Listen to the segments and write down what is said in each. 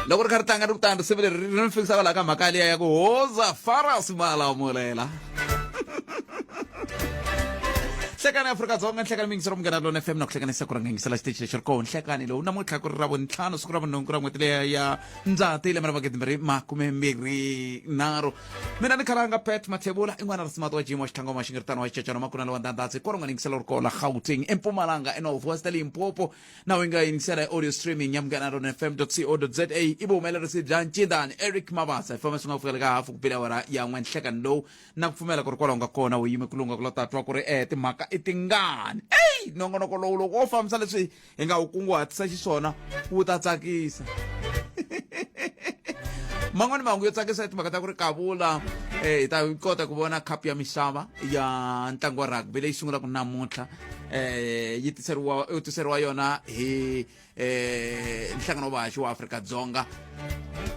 Loko ri kha ri tlanga ri ku tani risimu leri ri ni fikisa kwalaho ka mhaka liya ya ku hoza faras malamulela. Nhlekani Afrika-Dzonga, nhlekani miyingiselo Munghana Lona FM na ku hlekanisa ku rhanganyisela xitichi lexi ri koho nhlekani lowu namuntlha ku ri ra vuntlhanu siku ra vunhungu ra n'hweti leya ya Ndzhati lembe ra magidimbirhi makume mbirhi nharhu. Mina ni khalanga Pat Mathebula i n'wana risimato wa Jim wa Xitlhangoma Xingiritano wa Xicecano Makunala wa Ndandhatsi kwalo nga yingisela ri koho la Gauteng eMpumalanga eNorth West Limpopo na u nga yingisela hi audio streaming ya Munghana Lona FM co za i vuhumelerisi bya Ncindani Eric Mabasa hi famba swi nga fikela ka hafu ku bile awara ya n'we nhlekani lowu na ku pfumela ku ri kwalaho nga kona u yime ku lunga ku la ta twa ku ri timhaka i tingani. Eyi nongonoko lowu loko wo fambisa leswi hi nga wu kunguhatisa xiswona wu ta tsakisa. Man'wani mahungu yo tsakisa i timhaka ta ku ri kavula hi ta kota ku vona khapu ya misava ya ntlangu wa rugby leyi sungulaka namuntlha yi tiseriwa yo tiseriwa yona hi nhlangano wa vahaxi wa Afrika-Dzonga.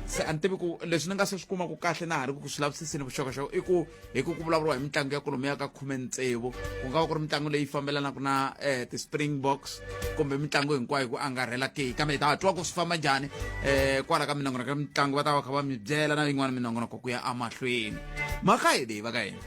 Se a ni tivi ku leswi ni nga se swi kuma ku kahle na ha ri ku swi lavisiseni vuxokoxoko i ku hi ku ku vulavuriwa hi mitlangu ya kwalomuya ka 16 ku nga va ku ri mitlangu leyi fambelanaka na ti-Springboks kumbe mitlangu hinkwayo ku angarhela ke, kambe hi ta twa ku swi famba njhani kwala ka minongonoko ya mitlangu va ta va kha va mi byela na yin'wana minongonoko ku ya emahlweni. Mhaka hi leyi va ka hina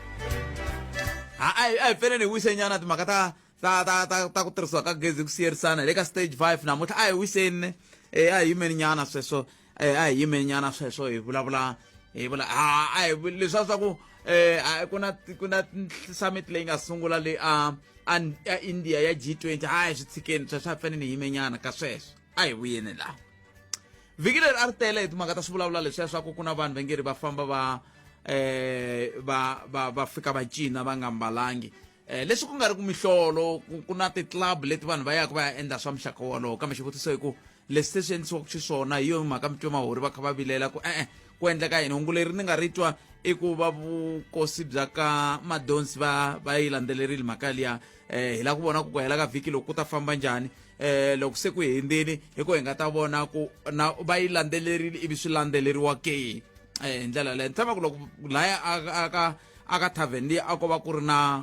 a a hi pfeleni hi wisenyana timhaka ta ta ta ta ta ku tirhisiwa ka gezi ku siyerisana hi le ka stage 5 namuntlha. A hi wiseni, a hi yimeni nyana sweswo, a hi yimeni nyana sweswo hi vulavula hi vula a a hi leswiya swa ku ku na summit leyi nga sungula le a India ya G20. A hi swi tshikeni sweswo, a fanele ni yime nyana ka sweswo. A hi vuyeni laha vhiki leri a ri tele hi timhaka ta swivulavula leswiya swa ku ku na vanhu va nge ri va famba va va va va fika va cina va nga mbalangi, leswi ku nga ri ku mihlolo ku na ti-club leti vanhu va yaka va ya endla swa muxaka wolowo. Kambe xivutiso i ku leswi se swi endlisiwaka xiswona hi yo mhaka mi twe mahori va kha va vilela ku e-e ku endleka yini. Hungu leri ni nga ri twa i ku va vukosi bya ka Madonsi va yi landzelerile mhaka liya. Hi lava ku vona ku ku hela ka vhiki loko ku ta famba njhani, loko se ku hundzile hi ku hi nga ta vona ku na va yi landzelerile ivi swi landzeleriwa ke hi ndlela yaleyo. Ni tshemba ku loko laya a ka tavern liya a ko va ku ri na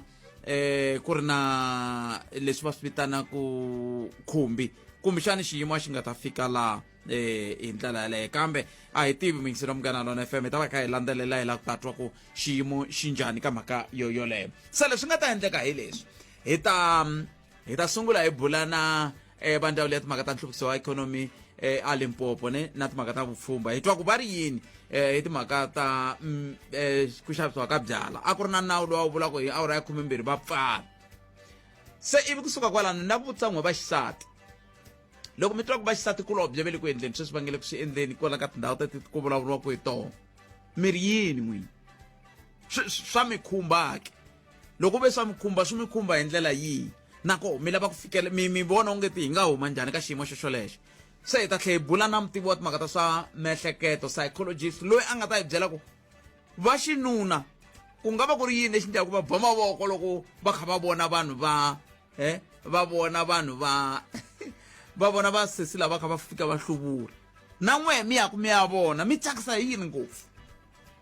ku ri na leswi va swi vitanaka khumbi, kumbexani xiyimo a xi nga ta fika laha hi ndlela yaleyo, kambe a hi tivi. Muyingiseri wa Munghana Lona FM, hi ta va kha hi landzelela hi lava ku ta twa ku xiyimo xi njhani ka mhaka yo yoleyo. Se leswi nga ta endleka hi leswi, hi ta sungula hi bula na va ndzawulo ya timhaka ta nhluvukiso wa ikhonomi a Limpopo ne na timhaka ta vupfhumba, hi twa ku va ri yini hi timhaka ta ku xavisiwa ka byala. A ku ri na nawu lowu a wu vulaka hi awara ya 12 va pfala. Se ivi kusuka kwalano na vutisa n'we va xisati, loko mi twa ku va xisati kulobye va le ku endleni sweswi, va nge le ku swi endleni kwala ka tindhawu teti ku vulavuriwaka hi tona, mi ri yini n'wini? Swa mi khumba ke? Loko ve swa mi khumba, swi mi khumba hi ndlela yihi? Nako mi lava ku fikela mi vona onge ti hi nga huma njhani ka xiyimo xo xolexo? Se hi ta tlhela hi bula na mutivi wa timhaka ta swa miehleketo, psychologist, loyi a nga ta hi byela ku va xinuna ku nga va ku ri yini lexi endlaka ku va ba mavoko loko va kha va vona vanhu va va vona vanhu va va vona vasesi lava kha va fika va hluvula. Na n'we mi yaku mi ya vona mi tsakisa hi yini ngopfu?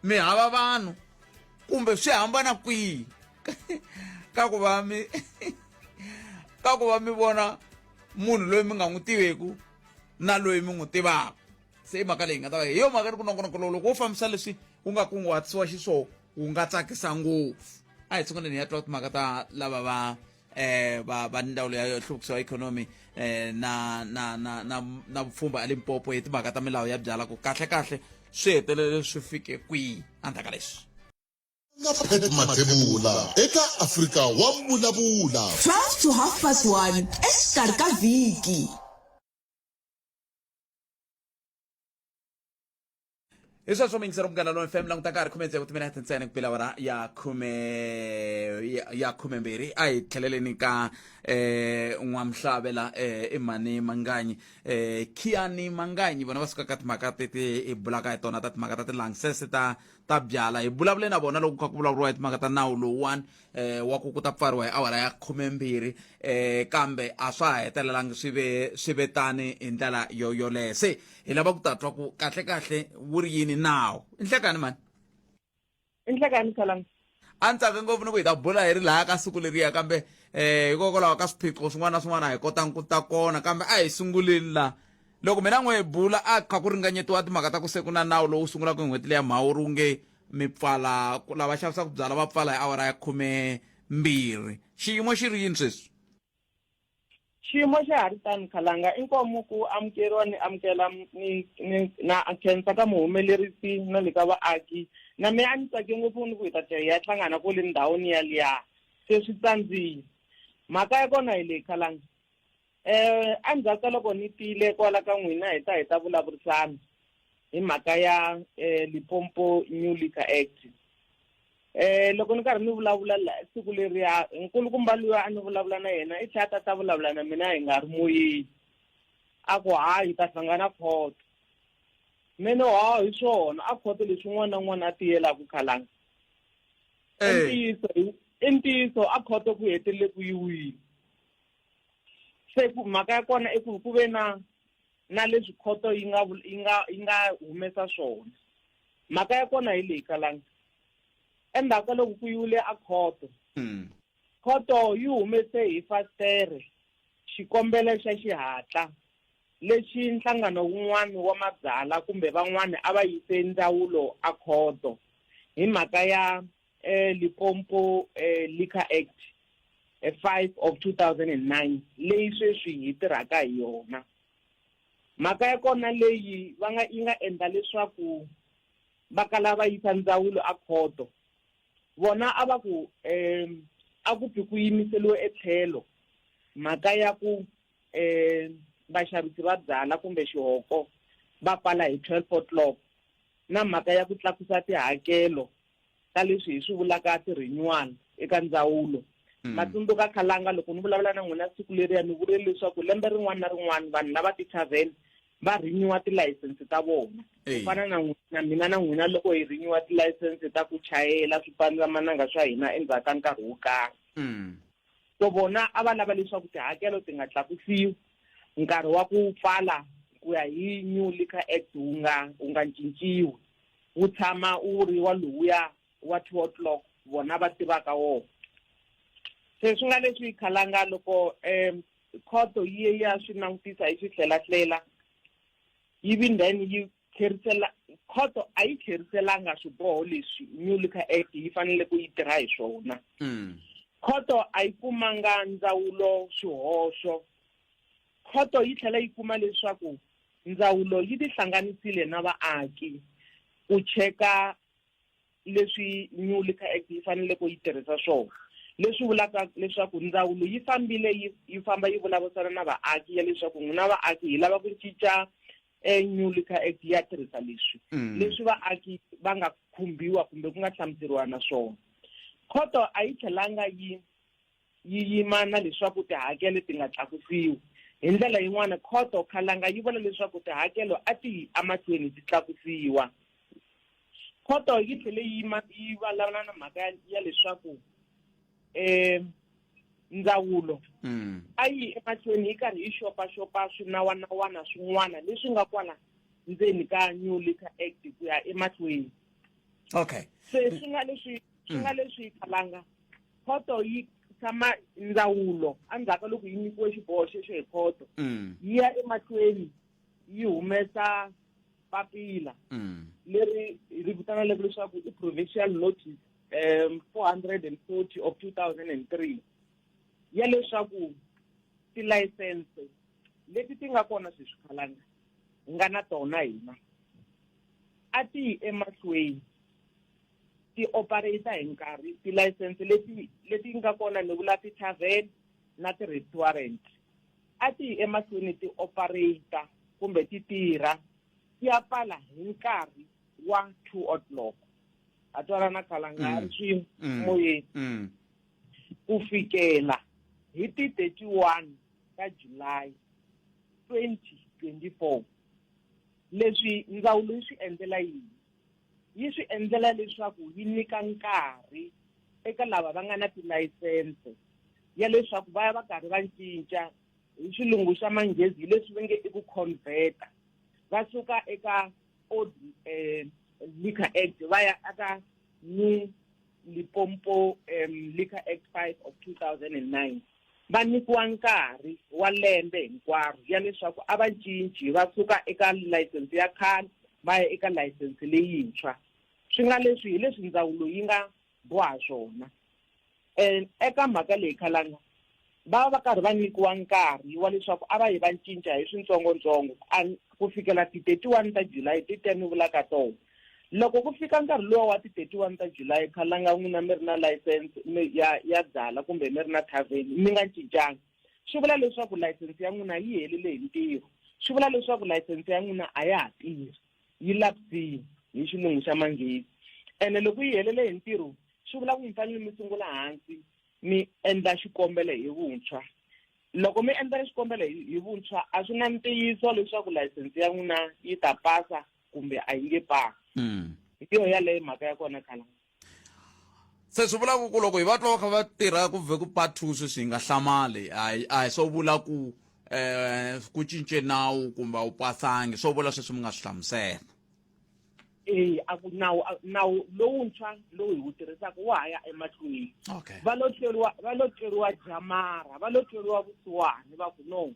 Mi hava vanhu kumbe swi hambana kwihi ka ku va mi vona munhu loyi mi nga n'wi tiveku na loyi mi n'wi tivaka? Se i mhaka leyi nga ta va hi yo mhaka ri ku nongonoko lowu loko wo fambisa leswi wu nga kunguhatisiwa xiswona wu nga tsakisa ngopfu. A hi sunguleni hi ya twa timhaka ta lava va va ndzawulo ya nhluvukiso wa ikhonomi na vupfhumba a Limpopo hi timhaka ta milawu ya byala, ku kahle kahle swi hetelele swi fike kwihi endzhaku ka leswi. Na Pat Mathebula eka Afrika wa Vulavula. 12 to half past 1 exikarhi ka vhiki. Hi sweswo miyingiselo Munghana Lona FM, languta nkarhi 6 timinete ntsena ku bela awara ya khume ya 12. A hi tlheleleni ka n'wamhlave la i mani Manganyi, Khiani Manganyi, vona va suka ka timhaka teti hi bulaka hi tona ta timhaka ta tilangsese ta byala. Hi vulavule na vona loko kha ku vulavuriwa hi timhaka ta nawu lowuwani wa ku ta pfariwa hi awara ya 12, kambe a swa ha hetelelangi swi ve tani hi ndlela yo yoleyo. Se hi lava ku ta twa ku kahle kahle wu ri yini nawu. I nhlekani mani? I nhlekani Khalangi. A ni tsake ngopfu ni ku hi ta bula hi ri laha ka siku leriya, kambe hikokwalaho ka swiphiqo swin'wana na swin'wana a hi kotangi ku ta kona, kambe a hi sunguleni laha. Loko mina n'we bula a kha ku ringanyetiwa timhaka ta ku se ku na nawu lowu sungulaka hi n'hweti leya Mhawuri wu nge mi pfala lava xavisaka byala va pfala hi awara ya 12. Xiyimo xi ri yini sweswi? Xiyimo xa ha ri tano Khalanga, inkomu ku amukeriwa ni amukela ni ni na khensa ka muhumelerisi na le ka vaaki. Na me a ni tsake ngopfu ni ku hi ta tlhela hi ya hlangana kwale ndhawini yaliya. Se swi tsandzile. Mhaka ya kona hi leyi Khalanga. Endzhaku ka loko ni tile kwala ka n'wina hi ta hi ta vulavurisana hi mhaka ya Limpopo New Liquor Act. Loko ni karhi ni vulavula la siku leriya, nkulukumba luya a ni vulavula na yena i tlhela a ta ta vulavula na mina hi nga ri moyeni. A ku hayi hi ta hlangana khoto. Me ni ha hi swona a khoto leswi un'wana na un'wana a tiyelaka Khalanga. I ntiyiso i ntiyiso a khoto ku hetelele ku yiwile. Se ku mhaka ya kona i ku ku ve na na leswi khoto yi nga yi nga yi nga humesa swona. Mhaka ya kona hi leyi Khalanga. Endzhaku ka loko ku yiwile a khoto, khoto yi humese hi fastere xikombelo xa xihatla lexi nhlangano wun'wana wa mabyala kumbe van'wana a va yise ndzawulo a khoto hi mhaka ya Limpopo Liquor Act 5 of 2009 leyi sweswi hi tirhaka hi yona. Mhaka ya kona leyi va nga yi nga endla leswaku va kala va yisa ndzawulo a khoto, vona a va ku a ku pfi ku yimiseliwe etlhelo mhaka ya ku vaxavisi va byala kumbe xihoko va pfala hi 12 o'clock na mhaka ya ku tlakusa tihakelo ta leswi hi swi vulaka ti-renewal eka ndzawulo. Ma tsundzuka Khalanga loko ni vulavula na n'wina siku leriya ni vurile leswaku lembe rin'wana na rin'wana vanhu lava ti-tavern va renewa tilayisense ta vona. Ku fana na n'wina, mina na n'wina loko hi renewa tilayisense ta ku chayela swipandzamananga swa hina endzhaku ka nkarhi wo karhi. So vona a va lava leswaku tihakelo ti nga tlakusiwi, nkarhi wa ku pfala ku ya hi New Liquor Act wu nga wu nga cinciwi, wu tshama wu ri wa lowuya wa 2 o'clock vona va tivaka wona. Se swi nga leswi Khalanga loko khoto yi ye ya swi langutisa yi swi hlelahlela, yi vi then yi tlherisela khoto a yi tlheriselanga swiboho leswi New Liquor Act yi fanele ku yi tirha hi swona. Khoto a yi kumanga ndzawulo swihoxo. Khoto yi tlhela yi kuma leswaku ndzawulo yi tihlanganisile na vaaki ku cheka leswi New Liquor Act yi fanele ku yi tirhisa swona, leswi vulaka leswaku ndzawulo yi fambile yi yi famba yi vulavurisana na vaaki ya leswaku n'wina vaaki hi lava ku cinca New Liquor Act ya tirhisa leswi leswi vaaki va nga khumbiwa kumbe ku nga hlamuseriwa na swona. Khoto a yi tlhelanga yi yi yima na leswaku tihakelo ti nga tlakusiwi. Hi ndlela yin'wana, khoto Khalanga yi vula leswaku tihakelo a ti yi emahlweni ti tlakusiwa. Khoto yi tlhele yi yima yi vulavula na mhaka ya leswaku ndzawulo a yi emahlweni yi karhi yi xopaxopa swinawanawana swin'wana leswi nga kwala ndzeni ka New Liquor Act ku ya emahlweni. Se swi nga leswi swi nga leswi Khalanga, khoto yi tshama ndzawulo endzhaku ka loko yi nyikiwe xiboho xexo hi khoto, yi ya emahlweni yi humesa papila leri ri vitanaka leswaku i Provincial Notice 440 of 2003 ya leswaku tilayisense leti ti nga kona sweswi Khalanga hi nga na tona hina a ti yi emahlweni ti operate hi nkarhi tilayisense leti leti nga kona ni vula ti-tavern na ti-restaurant a ti yi emahlweni ti operate kumbe ti tirha ti ya pfala hi nkarhi wa 2 o'clock. A twanana Khalanga ri swin'we moyeni ku fikela hi ti 31 ta July 2024. Leswi ndzawulo yi swi endlela yini? Yi swi endlela leswaku yi nyika nkarhi eka lava va nga na tilayisense ya leswaku va ya va karhi va cinca hi xilungu xa manghezi hi leswi va nge i ku converta, va suka eka old Liquor Act va ya eka New Limpopo Liquor Act 5 of 2009. Va nyikiwa nkarhi wa lembe hinkwaro ya leswaku a va cinci va suka eka layisense ya khale va ya eka layisense leyintshwa. Swi nga leswi hi leswi ndzawulo yi nga boha swona. Eka mhaka leyi khalanga va va va karhi va nyikiwa nkarhi wa leswaku a va yi va cinca hi swintsongontsongo ku fikela ti 31 ta July ti te ni vulaka tona. Loko ku fika nkarhi luwa wa ti 31 ta July khalanga n'wina mi ri na license ya ya byala kumbe mi ri na thaveni mi nga cincanga swi vula leswaku license ya n'wina yi helele hi ntirho swi vula leswaku license ya n'wina a ya ha tirhi yi lapsile hi xilungu xa manghezi ene loko yi helele hi ntirho swi vula ku mi fanele mi sungula hansi mi endla xikombelo hi vuntshwa loko mi endla xikombelo hi vuntshwa a swi na ntiyiso leswaku layisense ya n'wina yi ta pasa kumbe a yi nge pasi hi yo yaleyo mhaka ya kona khala Se swi vula ku loko hi va twa va kha va tirha ku vhe ku part 2 sweswi hi nga hlamali a hi a hi swo vula ku ku cince nawu kumbe a wu pasangi swo vula sweswi mi nga swi hlamusela. E a ku nawu nawu lowuntshwa lowu hi wu tirhisaka wa ha ya emahlweni. Okay. Va lo tleriwa va lo tleriwa jamara va lo tleriwa vusiwana va ku no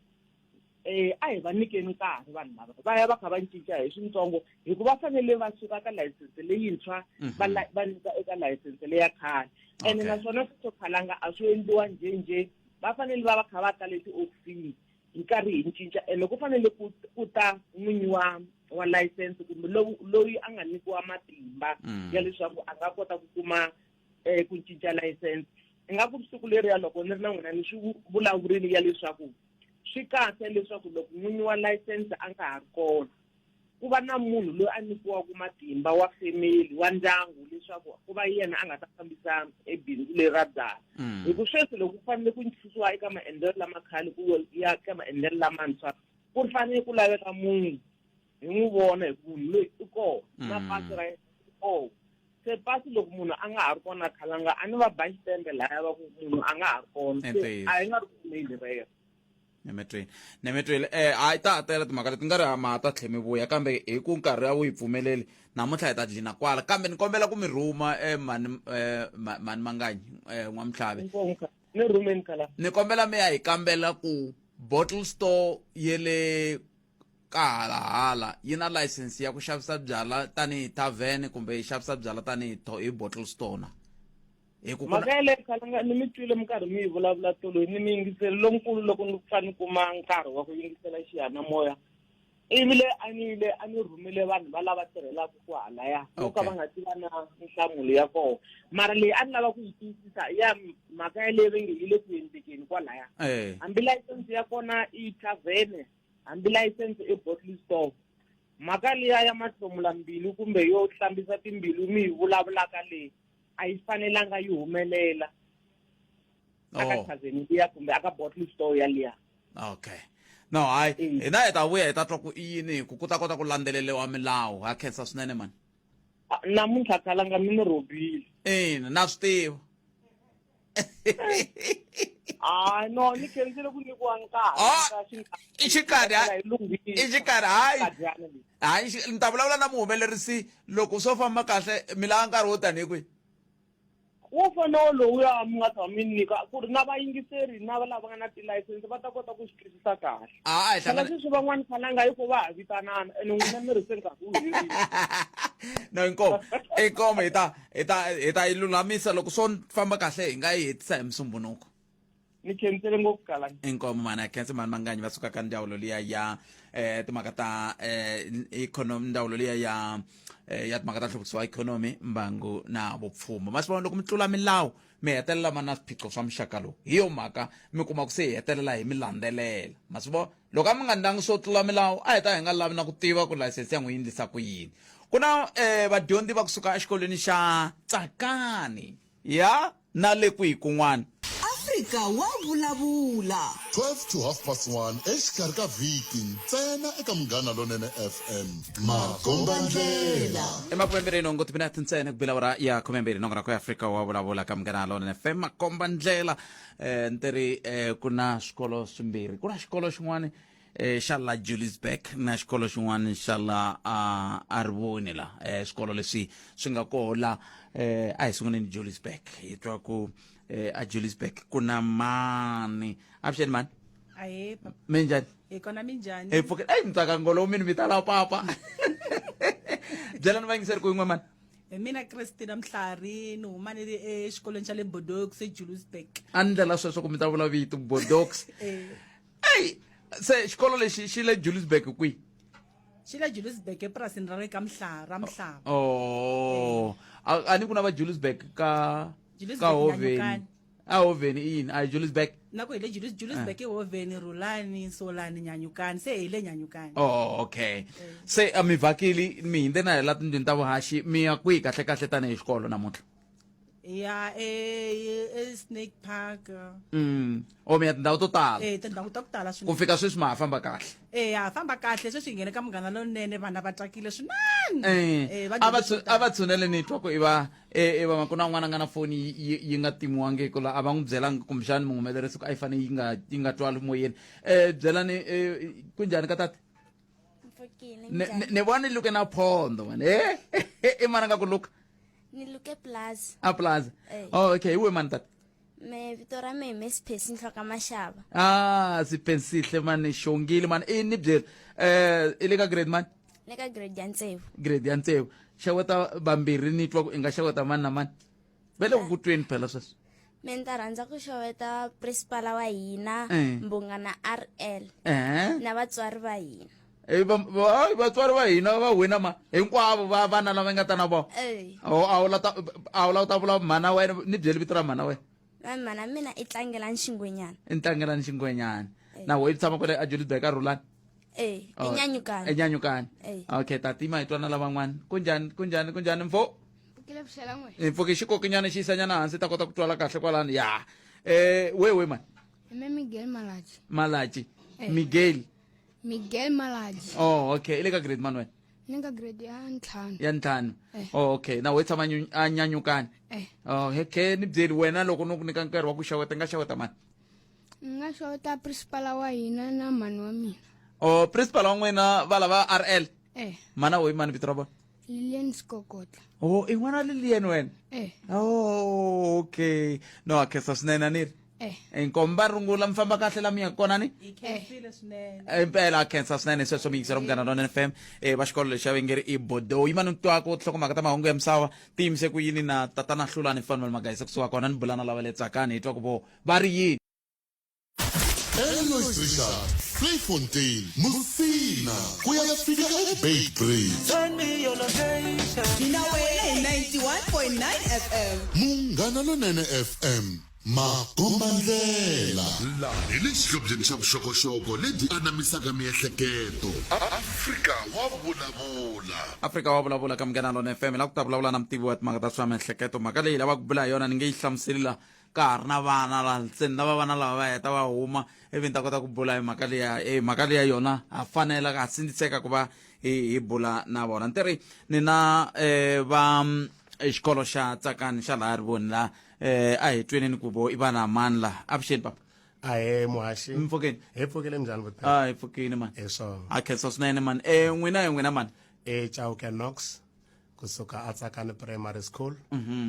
a hi va nyikeni nkarhi vanhu lava va ya va kha va cinca hi swintsongo hikuva va fanele va suka ka layisense leyintshwa va va nyika eka layisense leya khale ene naswona sweswo khalanga a swi endliwa njhenjhe va fanele va va kha va ta le tiofisini hi karhi hi cinca ene ku fanele ku ku ta n'winyi wa wa layisense kumbe loyi a nga nyikiwa matimba ya leswaku a nga kota ku kuma ku cinca layisense. Ingaku siku leriya loko ni ri na n'wina ni swi vulavurile ya leswaku swi kahle leswaku loko n'winyi wa layisense a nga ha ri kona ku va na munhu loyi a nyikiwaka matimba wa family wa ndyangu leswaku ku va yena a nga ta fambisa e bindzu leri ra byala. Hi ku sweswi loko ku fanele ku susiwa eka maendlelo lama khale ku ya ka maendlelo lamantshwa ku fanele ku laveka munhu hi n'wi vona hi ku munhu loyi i kona na pasi ra yena i kona. Se pasi loko munhu a nga ha ri kona khalanga a ni va ba xitembe laya va ku munhu a nga ha ri kona se a hi nga ri pfumeli rero. Nemetweni nemetweni hayi ta ha tele timhaka leti nga ri ma ta tlhe mi vuya kambe hi ku nkarhi a wu yi pfumeleli namuntlha hi ta dlina kwala kambe ni kombela ku mi rhuma mhani mhani Manganyi N'wamutlhavi ni rhumeni khala ni kombela mi ya hi kambela ku bottle store ye le ka halahala yi na license ya ku xavisa byala tanihi tavern kumbe yi xavisa byala tanihi hi bottle store na hi ku mhaka yaleyo khalanga ni mi twile mi karhi mi yi vulavula tolo ni mi yingiseli lonkulu loko ni pfa ni kuma nkarhi wa ku yingisela xiyanimoya ivi le a ni yile a ni rhumile vanhu va lava tirhelaka ku halaya no ka va nga tiva na nhlamulo ya kona mara leyi a ni lava ku yi tiyisisa ya mhaka yaleyo va nge yi le ku endlekeni kwalaya hambi layisense ya kona i tavern hambi layisense i bottle store mhaka liya ya mahlomula mbilu kumbe yo hlambisa timbilu mi yi vulavulaka leyi a yi fanelanga yi humelela aka tavern liya kumbe aka bottle store ya liya. Okay no hayi hina hi ta vuya hi ta twa ku i yini hi ku ku ta kota ku landzeleriwa milawu. Ha khensa swinene mani. Namuntlha khalanga mi ni rhobile. Ina na swi tiva. Hayi no ni khensile ku nyikiwa nkarhi. I xikarhi i xikarhi hayi hayi ni ta vulavula na muhumelerisi loko swo famba kahle mi lava nkarhi wo tanihi kwihi? Wo fana lowuya mi nga tshama mi nyika ku ri na vayingiseri na lava nga na tilayisense va ta kota ku swi twisisa kahle. A hi hlangana sweswi van'wani khalanga hi ku va ha vitanana ene n'wina mi ri se nkarhi wu herile. No inkomu inkomu hi ta hi ta hi ta yi lulamisa loko swo famba kahle hi nga yi hetisa hi Musumbhunuku. Ni khensele ngopfu kalanga. Inkomu mani a khense mani Manganyi va suka ka ndzawulo liya ya timhaka ta ikhonomi ndzawulo liya ya ya timhaka ta nhluvukiso wa ikhonomi mbangu na vupfhumba. Ma swi vona loko mi tlula milawu mi hetelela ma na swiphiqo swa muxaka lowu hi yo mhaka mi kuma ku se hi hetelela hi mi landzelela. Ma swi vona loko a mi nga ndlangi swo tlula milawu a hi ta hi nga lavi na ku tiva ku layisense ya n'wi yi endlisa ku yini. Ku na vadyondzi va kusuka exikolweni xa Tsakani ya na le kwihi kun'wana. Afrika wa vulavula. 12 to half past 1 exikarhi ka vhiki ntsena eka Munghana Lonene FM. Makombandlela. I makumembirhi nhungu timinete ntsena ku bela awara ya khumembirhi nongonoko ya Afrika wa vulavula ka Munghana Lonene FM. Makombandlela ni teri ku na swikolo swimbirhi ku na xikolo xin'wana xa la Juliusburg na xikolo xin'wana xa la a Rivoni la swikolo leswi swi nga koho la a hi sunguleni Juliusburg hi twa ku a Juliusburg ku na mani avuxeni mani Ahee, papa. minjhani Hi kona minjhani? hi pfuke eyi mi tsaka ngolo mini mi tala papa byelani vayingiseri ku yin'we mani Hi mina Christina Mhlari ni huma ni ri exikolweni xa le Bodox eJuliusburg. A ni ndlela sweswo ku mi ta vula vito Bodox. Eh. Eyi se xikolo lexi xi le Juliusburg kwihi? Xi le Juliusburg epurasini ra le ka Mhlava, ra Mhlava. Oh. A ni ku na va Juliusburg ka Juliusburg ka Hoveni. Nyanyukani. A Hoveni i yini? A hi Juliusburg. Na ku hi le Julius Juliusburg i Hoveni, Rhulani, Solani, Nyanyukani. Se hi le Nyanyukani. Oh, okay. Se a mi vhakile mi hindze na hi la tindlwini ta vuhaxi mi ya kwihi kahle kahle tanihi xikolo namuntlha? Hi ya e e Snake Park. O mi ya tindhawu to tala. Eh, tindhawu ta ku tala Ku swinene. fika sweswi ma ha famba kahle. Eh, ha famba kahle sweswi hi nghene ka Munghana Lonene vana va tsakile swinene. Eh, Eh, va a va dyondze swo a va tala. tshunele ni twa ku i va e e va ku na un'wana a nga na foni yi nga timiwangiki la a va n'wi byelangi kumbexani muhumelerisi ku a yi fanele yi nga yi nga twali moyeni byelani ku njhani ka tata Mpfukile ni njhani? ni vona ni luke na phondo mani e i mani a nga ku luka Ni luke plaza. a plaza Eh. oh okay hi we mani tata Me vito ra mehe Miss Percy Nhloko Mashava. Ah sipensihle mani xongile mani i ni byeli i le ka grade mani Le ka grade ya tsevu. Grade ya tsevu xeweta vambirhi ni twa ku i nga xeweta mani na mani va le ku ku tweni phela sweswi Me ni ta rhandza ku xeweta principal wa hina Eh. Mbungana RL eh na vatswari va hina. Eh, vatswari va hina va wina ma hinkwavo va vana lava nga ta na vona Eh. Oh, a wu la ta a wu la ta vula mhana wena ni byeli vito ra mhana wena Va mhana mina i Tlangelani Xingwenyana. I Tlangelani Xingwenyana na wo i tshama kwale a Juliusburg a Rhulani Eh, Oh, eNyanyukani. eNyanyukani Eh. Okay tatima hi twana lavan'wana kunjhani kunjhani kunjhani mfo Pfukile vuxela n'we. hi pfuke xikokinyana xi yisanyana hansi ta kota ku twala kahle kwalani ya we we mani Hi me Miguel Malachi. Malachi Eh. Miguel Miguel Malachi. Oh okay i le ka grade mani wena Ni ka grade ya ntlhanu. Ya ntlhanu Eh. Oh okay na we tshama a Nyanyukani Eh. Oh okay ni byeli wena loko no ku nyika nkarhi wa ku xeweta nga xeweta mani Ni nga xeweta principal wa hina na mhani wa mina. Oh principal wa n'wina va lava RL Eh. Mana wo i mani vito ra vona Lilian Skokotla. Oh i n'wana Lilian wena Eh. Oh okay no a khensa swinene a ni ri Eh. Inkomba rungula mi famba kahle la mi yaka kona ni Hi khensile swinene. Impela a khensa swinene sweswo mi yingisela Munghana Lonene FM va xikolo lexi a va nge ri i Bordeaux yima ni twaka tinhlokomhaka ta mahungu ya misava ti yimise ku yini na tatana Hlulani Fanuel Magaisa kusuka kona ni bula na lava le Tsakani hi twa ku vo va ri yini Elois Richard, Vleifontein, Musina, ku ya fika eBeitbridge. Na wena hi 91.9 FM. Munghana Lonene FM, makombandlela. Laha hi le xihlobyeni xa vuxokoxoko lebyi anamisaka miehleketo. Afrika wa vulavula. Afrika wa vulavula ka Munghana Lonene FM la ku ta vulavula na mutivi wa timhaka ta swa miehleketo mhaka leyi lavaka ku bula hi yona ni nge yi hlamuseli la ka ha ri na vana la se ni lava vana lava va heta va huma ivi ni ta kota ku bula hi mhaka liya e mhaka liya yona ha fanela ha sindziseka ku va hi hi bula na vona ni tiri ni na va xikolo xa Tsakani xa laha Rivoni la a hi tweneni ku vo i vana mani la avuxeni papa Ahee muhaxi. Mi pfukeni? Hi pfukile minjhani vuti? A hi pfukile mani. Hi swona. A khensa swinene mani. N'wina hi n'wina mani? E Chauke Knox kusuka a Tsakani Primary School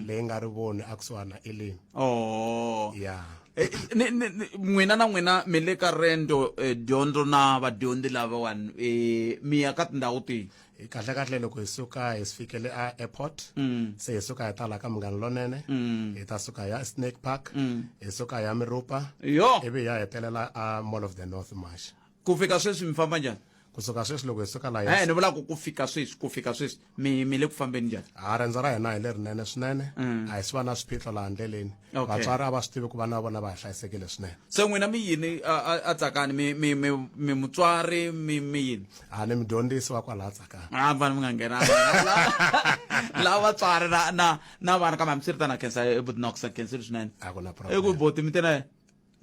leyi nga Rivoni a kusuhana na Elim. Oh. Yeah. Ni ni n'wina na n'wina mi le ka rendo dyondzo na vadyondzi lavawani mi ya ka tindhawu tihi? Kahle kahle loko hi suka hi fikele a airport se hi suka hi ta la ka Munghana Lonene hi ta suka ya Snake Park hi suka ya Mirupa Yo. ivi hi ya hetelela a Mall of the North March. Ku fika sweswi mi famba njhani? Kusuka sweswi loko hi suka la Eh, ni vula ku ku fika sweswi ku fika sweswi mi mi le ku fambeni njhani? Ha rendzo ra hina hi lerinene swinene a hi swi va na swiphiqo laha ndleleni Okay. vatswari a va swi tivi ku vana va vona va ha hlayisekile swinene Se n'wina mi yini a Tsakani mi mi mi mi mutswari mi mi yini? A ni mudyondzisi wa kwalaha Tsakani. A vana mi nga nghenanga la vatswari na na na vana kambe hambiswiritano a khensa e Butnox a khensile swinene. A ku na I ku problem. boti mi te na yena?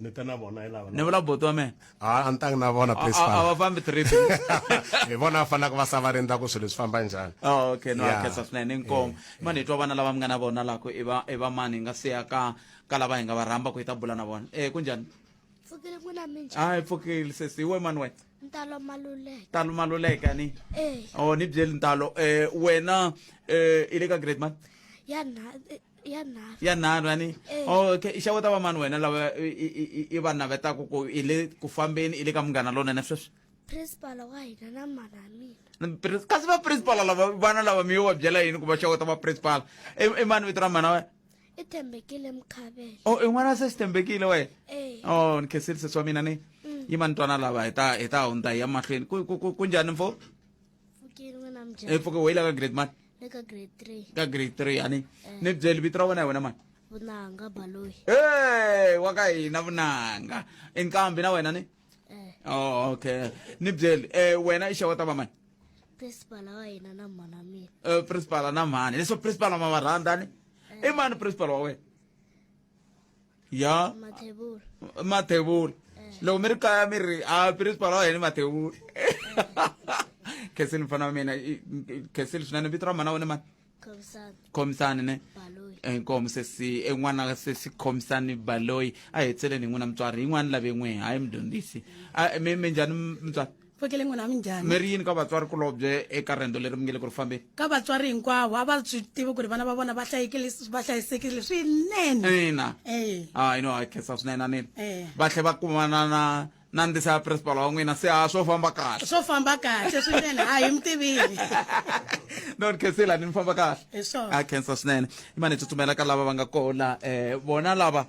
Ni te na vona hi lava. Ni vula boti wa mina. A a ni tangi na vona A a principal. va fambi trip. Hi vona va faneleke va sa va rindza ku swilo swi famba njhani. Oh, okay no Yeah. a khensa swinene inkomu. Mani hi twa vana lava mi nga na vona la ku i va i va mani hi nga siya ka ka lava hi nga va rhamba ku hi ta bula na vona. Kunjhani? Pfukile n'wina minjhani? A hi pfukile sesi hi we mani wena? Ntalo Maluleke. Ntalo Maluleke ni? Eh. Oh ni byeli Ntalo wena i le ka grade mani? Ya na Ya nharhu. Ya nharhu ani? Eh. Okay, i xeweta va mani wena lava i va navetaka ku i le ku fambeni i le ka Munghana Lonene sweswi? Principal wa hina na mhana ya mina. Kasi va principal lava vana lava mi yo va byela yini ku va xeweta va principal? I mani vito ra mhana wena? I Thembekile Mkhabela. Oh, i n'wana se xi Thembekile wena? Eh. Oh, ni khensile sesi wa mina ni. Yima ni twana lava hi ta hi ta hundza hi ya mahlweni. Ku njhani mfo? Pfukile n'wina minjhani? E pfuke weyila ka grade mani? Le ka grade 3. Ka grade 3 ani. Ni byeli vito ra wena hi wena mani? Vunanga Baloyi. Hey, wa ka hina Vunanga. I nqambi na wena ni? Eh. Oh, okay. Ni byeli, wena i xeweta va mani? Principal wa hina na mhana mina. Principal na mhani. Leswo principal ma va rhandza ni? I mani principal wa wena? Ya. Mathebula. Mathebula. Loko mi ri kaya mi ri a principal wa hina Mathebula. Khensile mfana wa mina, khensile swinene. Vito ra mhana wa wena mani? Khomisani. Khomisani ne? Baloyi. Inkomu sesi, en'wana sesi Khomisani Baloyi. A hi tseleni hi n'wina mutswari, yin'wana lave n'we, hayi mudyondzisi. A mi njhani mutswari? Pfukile n'wina minjhani? Mi ri yini ka vatswari kulobye eka riendzo leri mi nge le ku ri fambeni? Ka vatswari hinkwavo a va swi tivi ku ri vana va vona va hlayekile va hlayisekile swinene. Ina. Eh. Ah, ino a khensa swinene anini. Eh. Va tlhe va kumana na na ndisa ya principal wa n'wina se a swo famba kahle. Swo famba kahle swinene, a hi mi tivile. No ni khensile ni famba kahle. Hi swona. A khensa swinene. Imani hi tsutsumela ka lava va nga kona vona lava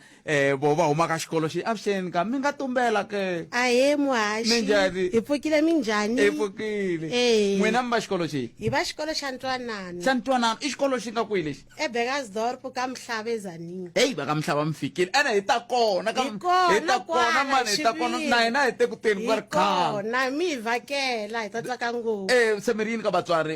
vo va huma ka xikolo xi avuxeni ka mi nga tumbela ke. Ahee muhaxi. Minjhani? Hi pfukile minjhani? Hi pfukile. Eh. N'wina mi va xikolo xihi? Hi va xikolo xa Ntwanano. Xa Ntwanano i xikolo xi nga kwihi lexi? EBekkersdorp ka Mhlava eZanini. Heyi va ka Mhlava mi fikile. Ene hi ta kona ka Hi kona hi ta kona kwala, mani hi ta kona xiviri. na hina hi te ku teni ku nga ri Hi khale. kona mi hi vhakela hi ta tsaka ngopfu. Se mi ri yini ka vatswari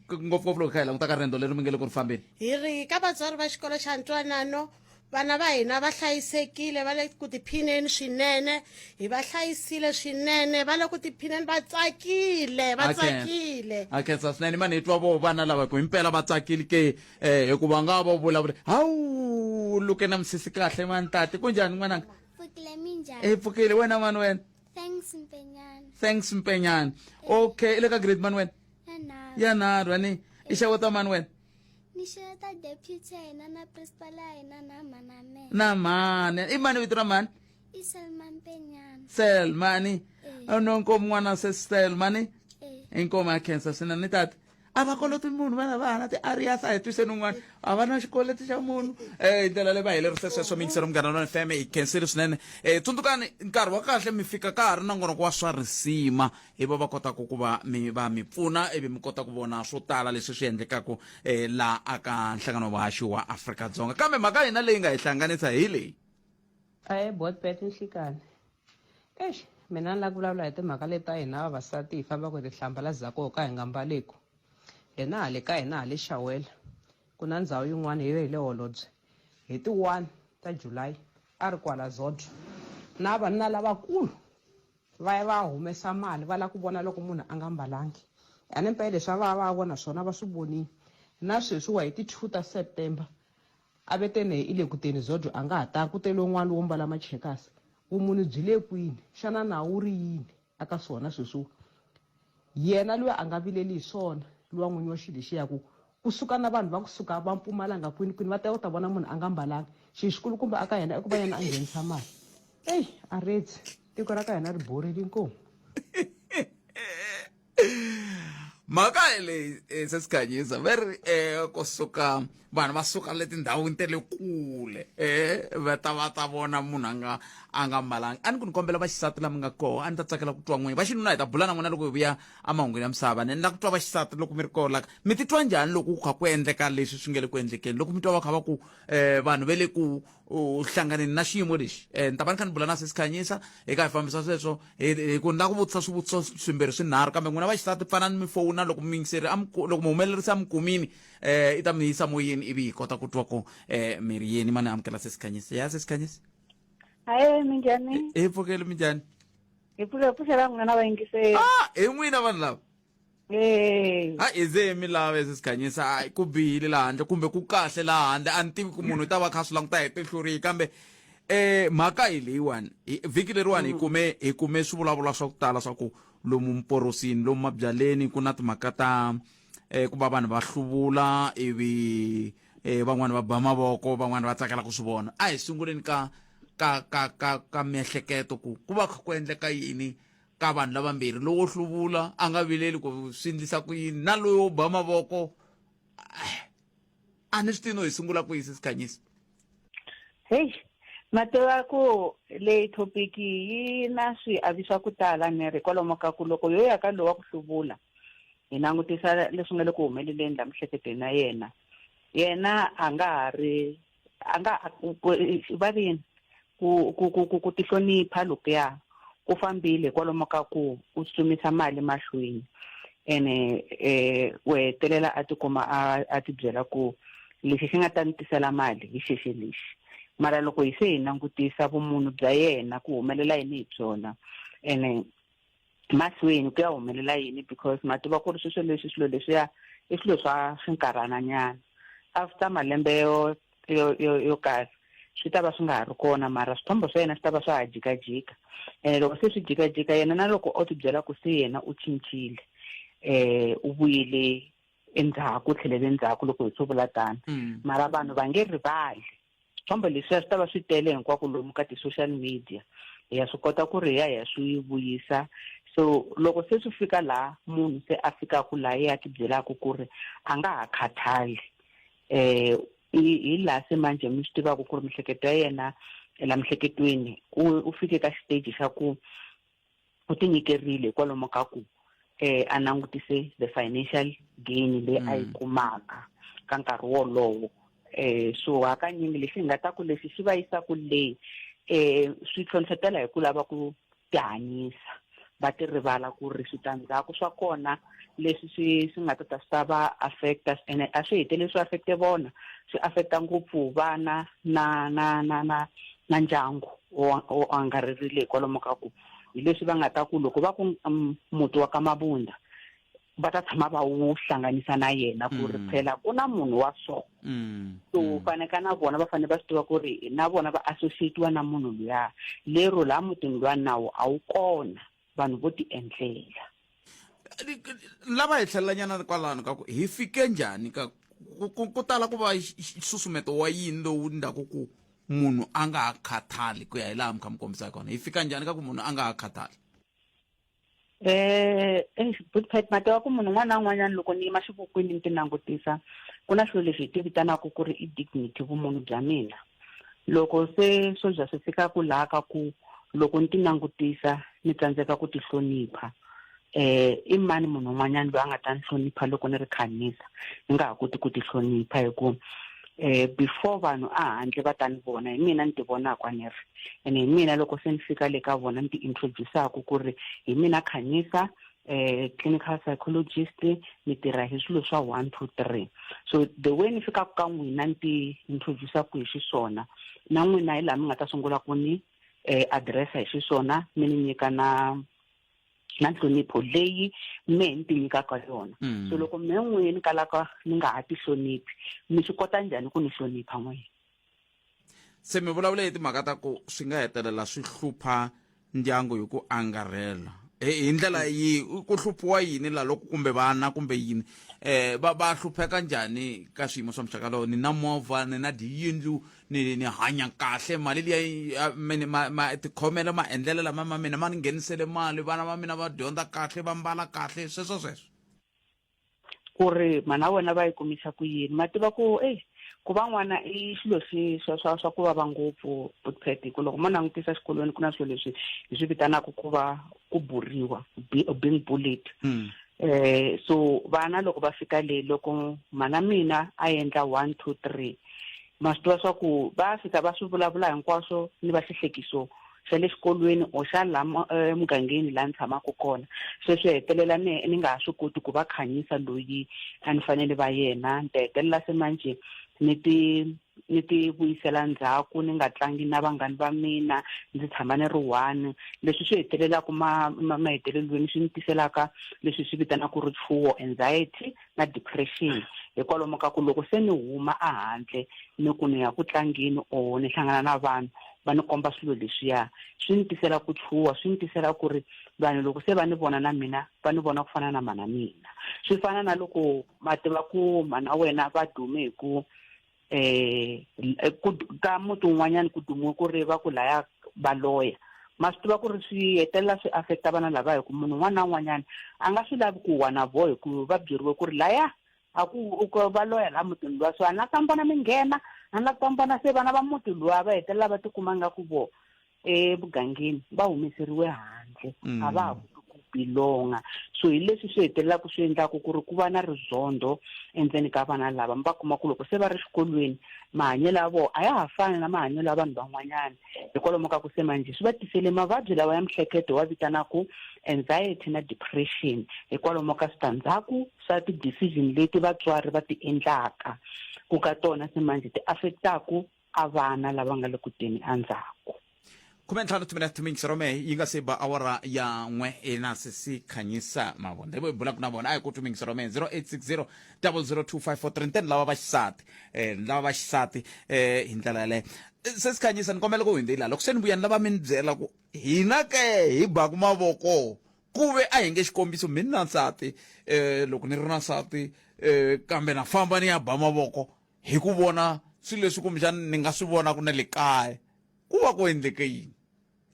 ngopfungopfu loko hi kha hi languta ka riendzo leri mi nge le ku ri fambeni? Hi ri ka vatswari va xikolo xa Ntwanano vana va hina va hlayisekile va le ku tiphineni swinene hi va hlayisile swinene va le ku tiphineni va tsakile va tsakile a khensa swinene mani hi twa vo vana lava ku himpela va tsakile ke hikuva nga va vulavula hawu luke na misisi kahle mani tati ku njhani n'wananga? Pfukile minjhani? E pfukile wena mani wena? Thanks Mpenyana. Thanks Mpenyana. Okay, i le ka grade mani wena? Ya nharhu. Ya nharhu ani i xeweta mani wena? Ni xeweta deputy ya hina na principal ya hina na mhana mina. Na mhani. I mani vito ra mhani? I Selma Mpenyana. Selma ni. Nonkomu n'wana se Selma ni. Eh. Inkomu ya khensa swinene ni tata. A va koloti munhu vana vana ti-arias a hi twiseni un'wana a va na xikweleti xa munhu hi ndlela leyi va helerise sweswo miyingiselo Munghana Lonene FM hi khensile swinene tsundzukani nkarhi wa kahle mi fika ka ha ri na ngonoko wa swa risima hi va va kotaka ku va mi va mi pfuna ivi mi kota ku vona swo tala leswi swi endlekaka um laha aka nhlangano wa vuhaxi wa Afrika-Dzonga kambe mhaka hina leyi nga hi hlanganisa hi leyi. Ahee Botbet Nhlikani. Eish mina ni lava ku vulavula hi timhaka leti ta hina vavasati hi fambaka hi tihlambalaza koho ka hi nga mbaleku. Hina hale ka hina hale Xawela ku na ndhawu yin'wana hi hi le Holobye hi ti 1 ta July a ri kwala Zodwa na vanuna lavakulu Va ya va ya humesa mali va lava ku vona loko munhu a nga mbalangi. Ene mpela leswi a va ya va ya vona swona va swi vonile. Na sweswiwa hi ti 2 ta September a ve te ne i le ku teni Zodwa a nga ha tangi ku tele un'wana wo mbala machekasi. Vumunhu byi le kwini? Xana nawu wu ri yini eka swona sweswiwa? Yena luya a nga vileli hi swona luwa n'winyi wa xilo lexiya ku ku suka na vanhu va ku suka va Mpumalanga kwini kwini va ta ku ta vona munhu a nga mbalanga. Xilo xikulukumba aka yena i ku va yena a nghenisa mali. Eyi a retsi tiko ra ka hina ri borile inkomu. Mhaka leyi sesikhanyisa va ri kusuka vanhu va suka le tindhawini ta le kule va ta va ta vona munhu a nga a nga mbalanga a ni ku ni kombela vaxisati lama nga koho a ni ta tsakela ku twa n'wina va xinuna hi ta bula na n'wina loko hi vuya emahungwini ya misava ni la ku twa vaxisati loko mi ri koho laka mi titwa njhani loko ku kha ku endleka leswi swi nga le ku endlekeni loko mi twa va kha va ku vanhu va le ku u hlanganeni na xiyimo lexi ni ta va ni kha ni bula na sesi Khanyisa hi ka hi fambisa sweswo hi ku ni la ku vutisa swivutiso swimbirhi swinharhu kambe n'wina vaxisati pfanani mi fowuna loko muyingiseri a loko muhumelerisi a mi kumini i ta mi yisa moyeni ivi hi kota ku twa ku mi ri yini mani amukela sesi Khanyisa ya sesi Khanyisa. Hayi minjhani? Hi pfukele minjhani? Hi pfuke pfuxela n'wina vayingiseri. Ah, hi n'wina vanhu lava. Eh. A hi ze hi mi lava sesi Khanyisa hayi ku bihile laha handle kumbe ku kahle laha handle a ni tivi ku munhu u ta va kha swi languta hi tihlo rihi kambe mhaka hi leyiwani vhiki leriwani hi kume hi kume swivulavula swa ku tala swa ku lomu mporosini lomu mabyaleni ku na timhaka ta ku va vanhu va hluvula ivi eh van'wani va ba mavoko van'wani va tsakela ku swi vona a hi sunguleni ka ka ka ka ka miehleketo ku ku va kha ku endleka yini ka vanhu lavambirhi lowo hluvula a nga vileli ku swi endlisa ku yini na loyo ba mavoko a ni swi tivi no hi sungula ku yisi sikhanyisa heyi ma tiva ku leyi thopiki yi na swiavi swa ku tala ni ri kwalomu ka ku loko yo ya ka lowa ku hluvula hi langutisa leswi nga le ku humeleleni la miehleketweni ya yena yena a nga ha ri a nga va ri yini ku ku ku ku ku tihlonipha lokuya ku fambile kwalomu ka ku u tsutsumisa mali mahlweni ene eh u hetelela a tikuma a a tibyela ku lexi xi nga ta ni tisela mali hi xexi lexi mara loko hi se hi langutisa vumunhu bya yena ku humelela yini hi byona ene mahlweni ku ya humelela yini because ma tiva ku ri sweswo leswi swilo leswiya i swilo swa swinkarhana nyana after malembe yo yo yo yo karhi swi ta va swi nga ha ri kona mara swithombo swa yena swi ta va swa ha jikajika ene loko se swi jikajika yena na loko o tibyela ku se yena u cincile eh u vuyile endzhaku u tlhelele endzhaku loko hi swo vula tano mm. mara vanhu va nge rivali swithombo leswiya swi ta va swi tele hinkwako lomu ka ti-social media hi ya swi kota ku ri hi ya hi ya swi vuyisa so loko se swi fika laha munhu se a fikaka laha ye a tibyelaka ku ri a nga ha khathali eh hi laha se manje mi swi tivaka ku ri mihleketo ya yena la miehleketweni u fike ka xiteji xa ku u tinyikerile kwalomu ka ku eh a langutise the financial gain leyi a yi mm. kumaka ka nkarhi wolowo eh so hakanyingi lexi hi nga ta ku lexi xi va yisaka le eh swi tlhontlhetela hi ku lava ku tihanyisa va ti rivala ku ri switandzhaku swa kona leswi swi swi nga ta ta swi ta va affecta ene a swi heteleli swi affecte vona swi affecta ngopfu vana na na na na na ndyangu wo angarerile hikwalomu ka ku hi leswi va nga ta ku loko va ku mm, muti wa ka mabunda va ta tshama va wu hlanganisa na yena ku ri mm. phela ku na munhu wa so mm. so mm. faneka na vona va fanele va swi tiva ku ri na vona va associatiwa na munhu luya lero laha mutini luya nawu a wu kona vanhu vo ti endlela lava hi tlhelelanyana kwalano ka ku hi fike njhani ka ku tala ku va nsusumeto wa yini lowu ndhaku ku munhu a nga ha khathali ku ya hi laha mi kha mi kombisa kona hi fika njhani ka ku munhu a nga ha khathali Eh, eish, good Pat, mati wa ku munhu un'wana na un'wanyana loko ni yima xivukwini ni ti langutisa ku na swilo leswi hi ti vitanaka ku ri i dignity vumunhu bya mina loko se swo za swi fika ku laha ka ku loko ni ti langutisa ni tsandzeka ku ti hlonipha eh i mani munhu un'wanyana loyi a nga ta ni hlonipha loko ni ri khanisa ni nga ha koti ku ti hlonipha hi ku eh before vanhu a handle va ta ni vona hi mina ni ti vonaka ni ri ene hi mina loko se ni fika le ka vona ni ti introduce-aku ku ri hi mina Khanyisa eh clinical psychologist ni tirha hi swilo swa 1 2 3 so the way ni fikaka ka n'wina ni ti introduce-aku hi xiswona na n'wina hi laha mi nga ta sungula ku ni eh address-a hi xiswona mi ni nyika na na nhlonipho leyi mehe ni ti nyikaka yona mm. so loko mehe n'wini ni kalaka ni nga ha ti hloniphi mi swi kota njhani ku ni hlonipha n'wina se mi vulavula hi timhaka ta ku swi nga hetelela swi hlupha ndyangu hi ku angarhela hi ndlela yi ku hluphiwa yini la loko kumbe vana kumbe yini eh va va hlupheka njhani ka swiyimo swa muxaka lowo ni na movha ni na tiyindlu ni ni hanya kahle mali liya mene ma, ma tikhomelo maendlelo lama ma mina ma ni nghenisele mali vana va mina va dyondza kahle va mbala kahle sweswo sweswo ku ri mhana wena va yi kumisa ku yini ma tiva ku eyi ku va n'wana i xilo xi swa swa swa ku vava ngopfu Pet hi ku loko mo langutisa xikolweni ku na swilo leswi hi swi vitanaka ku va ku buriwa being bullied mm. eh so vana loko va fika le loko mhana mina a endla 1 2 3 ma swi tiva swa ku va fika va swi vulavula hinkwaswo ni va xihlekiso xa le xikolweni or xa la eh, emugangeni laha ni tshamaka kona se swi hetelela ni ni nga ha swi koti ku va khanyisa loyi a ni fanele va yena ni ta hetelela se manje ni ti ni ti vuyisela ndzhaku ni nga tlangi na vanghani va mina ndzi tshama ni ri one leswi swi hetelelaka ma mahetelelweni swi ni tiselaka leswi swi vitanaka richuho anxiety na depression hikwalomu ka ku loko se ni huma ehandle ni ku ni ya ku tlangeni or ni hlangana na vanhu va ni komba swilo leswiya swi ni tisela ku chuha swi ni tisela ku ri vanhu loko se va ni vona na mina va ni vona ku fana na mhana mina swi fana na loko ma tiva ku mhana wena va dume hi ku eh ku ka muti wun'wanyana ku dumiwe ku ri va ku laya va loya ma swi tiva ku ri swi hetelela swi affecta vana lava hi ku munhu un'wana na un'wanyana a nga swi lavi ku wa na voho hi ku va byeriwe ku ri laya a ku va loya laha mutini luwa so a ni la ku ta mi vona mi nghena a ni la ku ta mi vona se vana va muti luwa va hetelela va tikuma nga ku vo emugangeni va humeseriwe handle a va ha koti ku belonga so hi leswi swi hetelelaka swi endlaka ku ri ku va na rizondho endzeni ka vana lava mi va kuma ku loko se va ri xikolweni mahanyelo ya vona a ya ha fani na mahanyelo ya vanhu van'wanyana hikwalomu ka ku se manjhe swi va tisele mavabyi lawa ya mihleketo wa vitanaku anxiety na depression hikwalomu ka switandzhaku swa ti-decision leti vatswari va ti endlaka ku ka tona se manjhe ti affectaku a vana lava nga le ku teni endzhaku. 15 timinete timinx rome yi nga se ba awara ya n'we ina sesi khanyisa mavonde hi bulaka na vona a hi ku timinx rome 0860 002543 nteni lava va xisati eh lava va xisati eh hi ndlela yaleyo sesi khanyisa ni kombela ku hundza la loko se ni vuya ni lava mi ni byela ku hina ke hi baku mavoko ku ve a hi nge xikombiso mi ni na nsati eh loko ni ri na nsati eh kambe na famba ni ya ba mavoko hi ku vona swilo leswi kumbexana ni nga swi vonaka na le kaya ku va ku endleke yini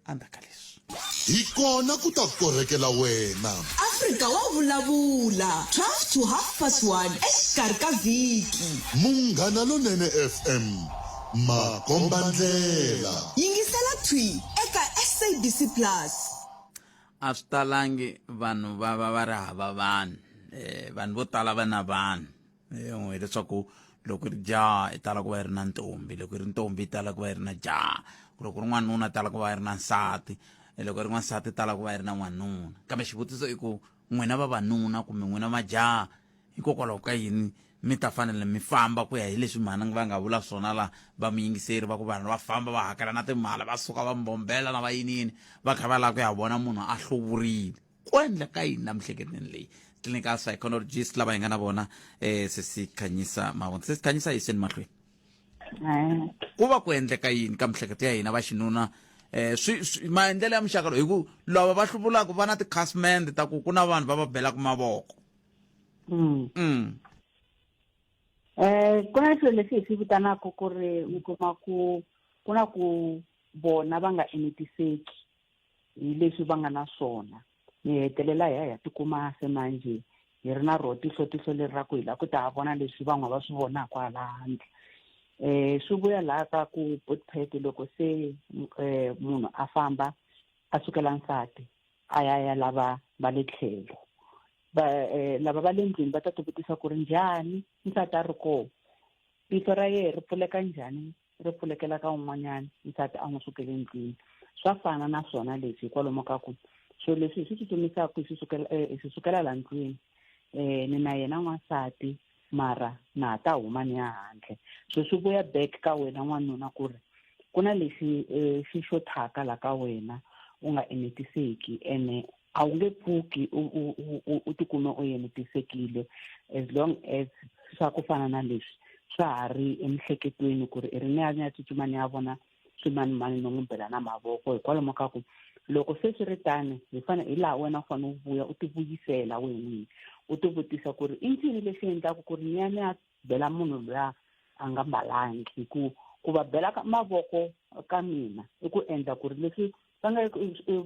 endzhaku ka leswi Hi kona ku ta korhekela wena. Afrika wa vulavula 12 to half past 1 exikarhi ka vhiki. Munghana Lonene FM, makombandlela. Yingisela thwi eka SABC Plus. A swi talangi vanhu va va va ri hava vanhu vanhu vo tala va na vanhu hileswaku loko ri jaha i tala ku va yi ri na ntombi loko yi ri ntombi yi tala ku va yi ri na jaha loko ri n'wanuna tala ku va yi ri na nsati loko ri n'wansati tala ku va yi ri na n'wanuna kambe xivutiso i ku n'wina vavanuna kumbe n'wina majaha hikokwalaho ka yini mi ta fanele mi famba ku ya hi leswi mhani va nga vula swona la va muyingiseri va ku vanhu va famba va hakela na timali va suka va mbombela na va yini yini va kha va lava ku ya vona munhu a hluvurile ku endleka yini la miehleketweni leyi clinical psychologist lava hi nga na vona eh sesi khanyisa mavona sesi khanyisa yiseni mahlweni ku va ku endleka yini ka miehleketo ya hina va xinuna eh swi maendlelo ya muxaka lowu hi ku lava va hluvulaka va na ti-casmend ta ku ku na vanhu va va belaka mavoko Eh ku na swilo leswi hi swi vitanaka ku ri mi kuma ku ku na ku vona va nga enetiseki hi leswi va nga na swona mi hetelela hi ya hi ya tikuma se manjhe hi ri na ro tihlo tihlo leri ra ku hi lava ku ta vona leswi van'wana va swi vonaka hala handle eh swi vuya laha ka ku botpet loko se eh munhu a famba a sukela nsati a ya ya lava va le tlhelo va eh, lava va le ndlwini va ta tivutisa ku ri njhani nsati a ri kona tihlo ra yena ri pfuleka njhani ri pfulekela ka un'wanyana nsati a n'wi sukele ndlwini swa fana na swona leswi hikwalomu ka ku swilo leswi hi swi tsutsumisaka hi swi sukela eh, hi swi sukela la ndlwini um ni na yena n'wansati mara na ha ta huma ni ya handle so swi vuya back ka wena n'wanuna ku ri ku na lexi um xi xothaka la ka wena u nga enetiseki ene a wu nge pfuki u tikume u enetisekile as long as swa ku fana na leswi swa ha ri emiehleketweni ku ri i ri ni ya ni ya tsutsuma ni ya vona swimanimani no n'wi bela na mavoko hikwalomu ka ku loko se swi ri tani hi fane hi laha wena u fanele u vuya u tivuyisela wena n'wini u tivutisa ku ri i ncini lexi endlaka ku ri ni ya ni ya bela munhu luya a nga mbalangi hi ku ku va bela ka mavoko ka mina i ku endla ku ri leswi va nga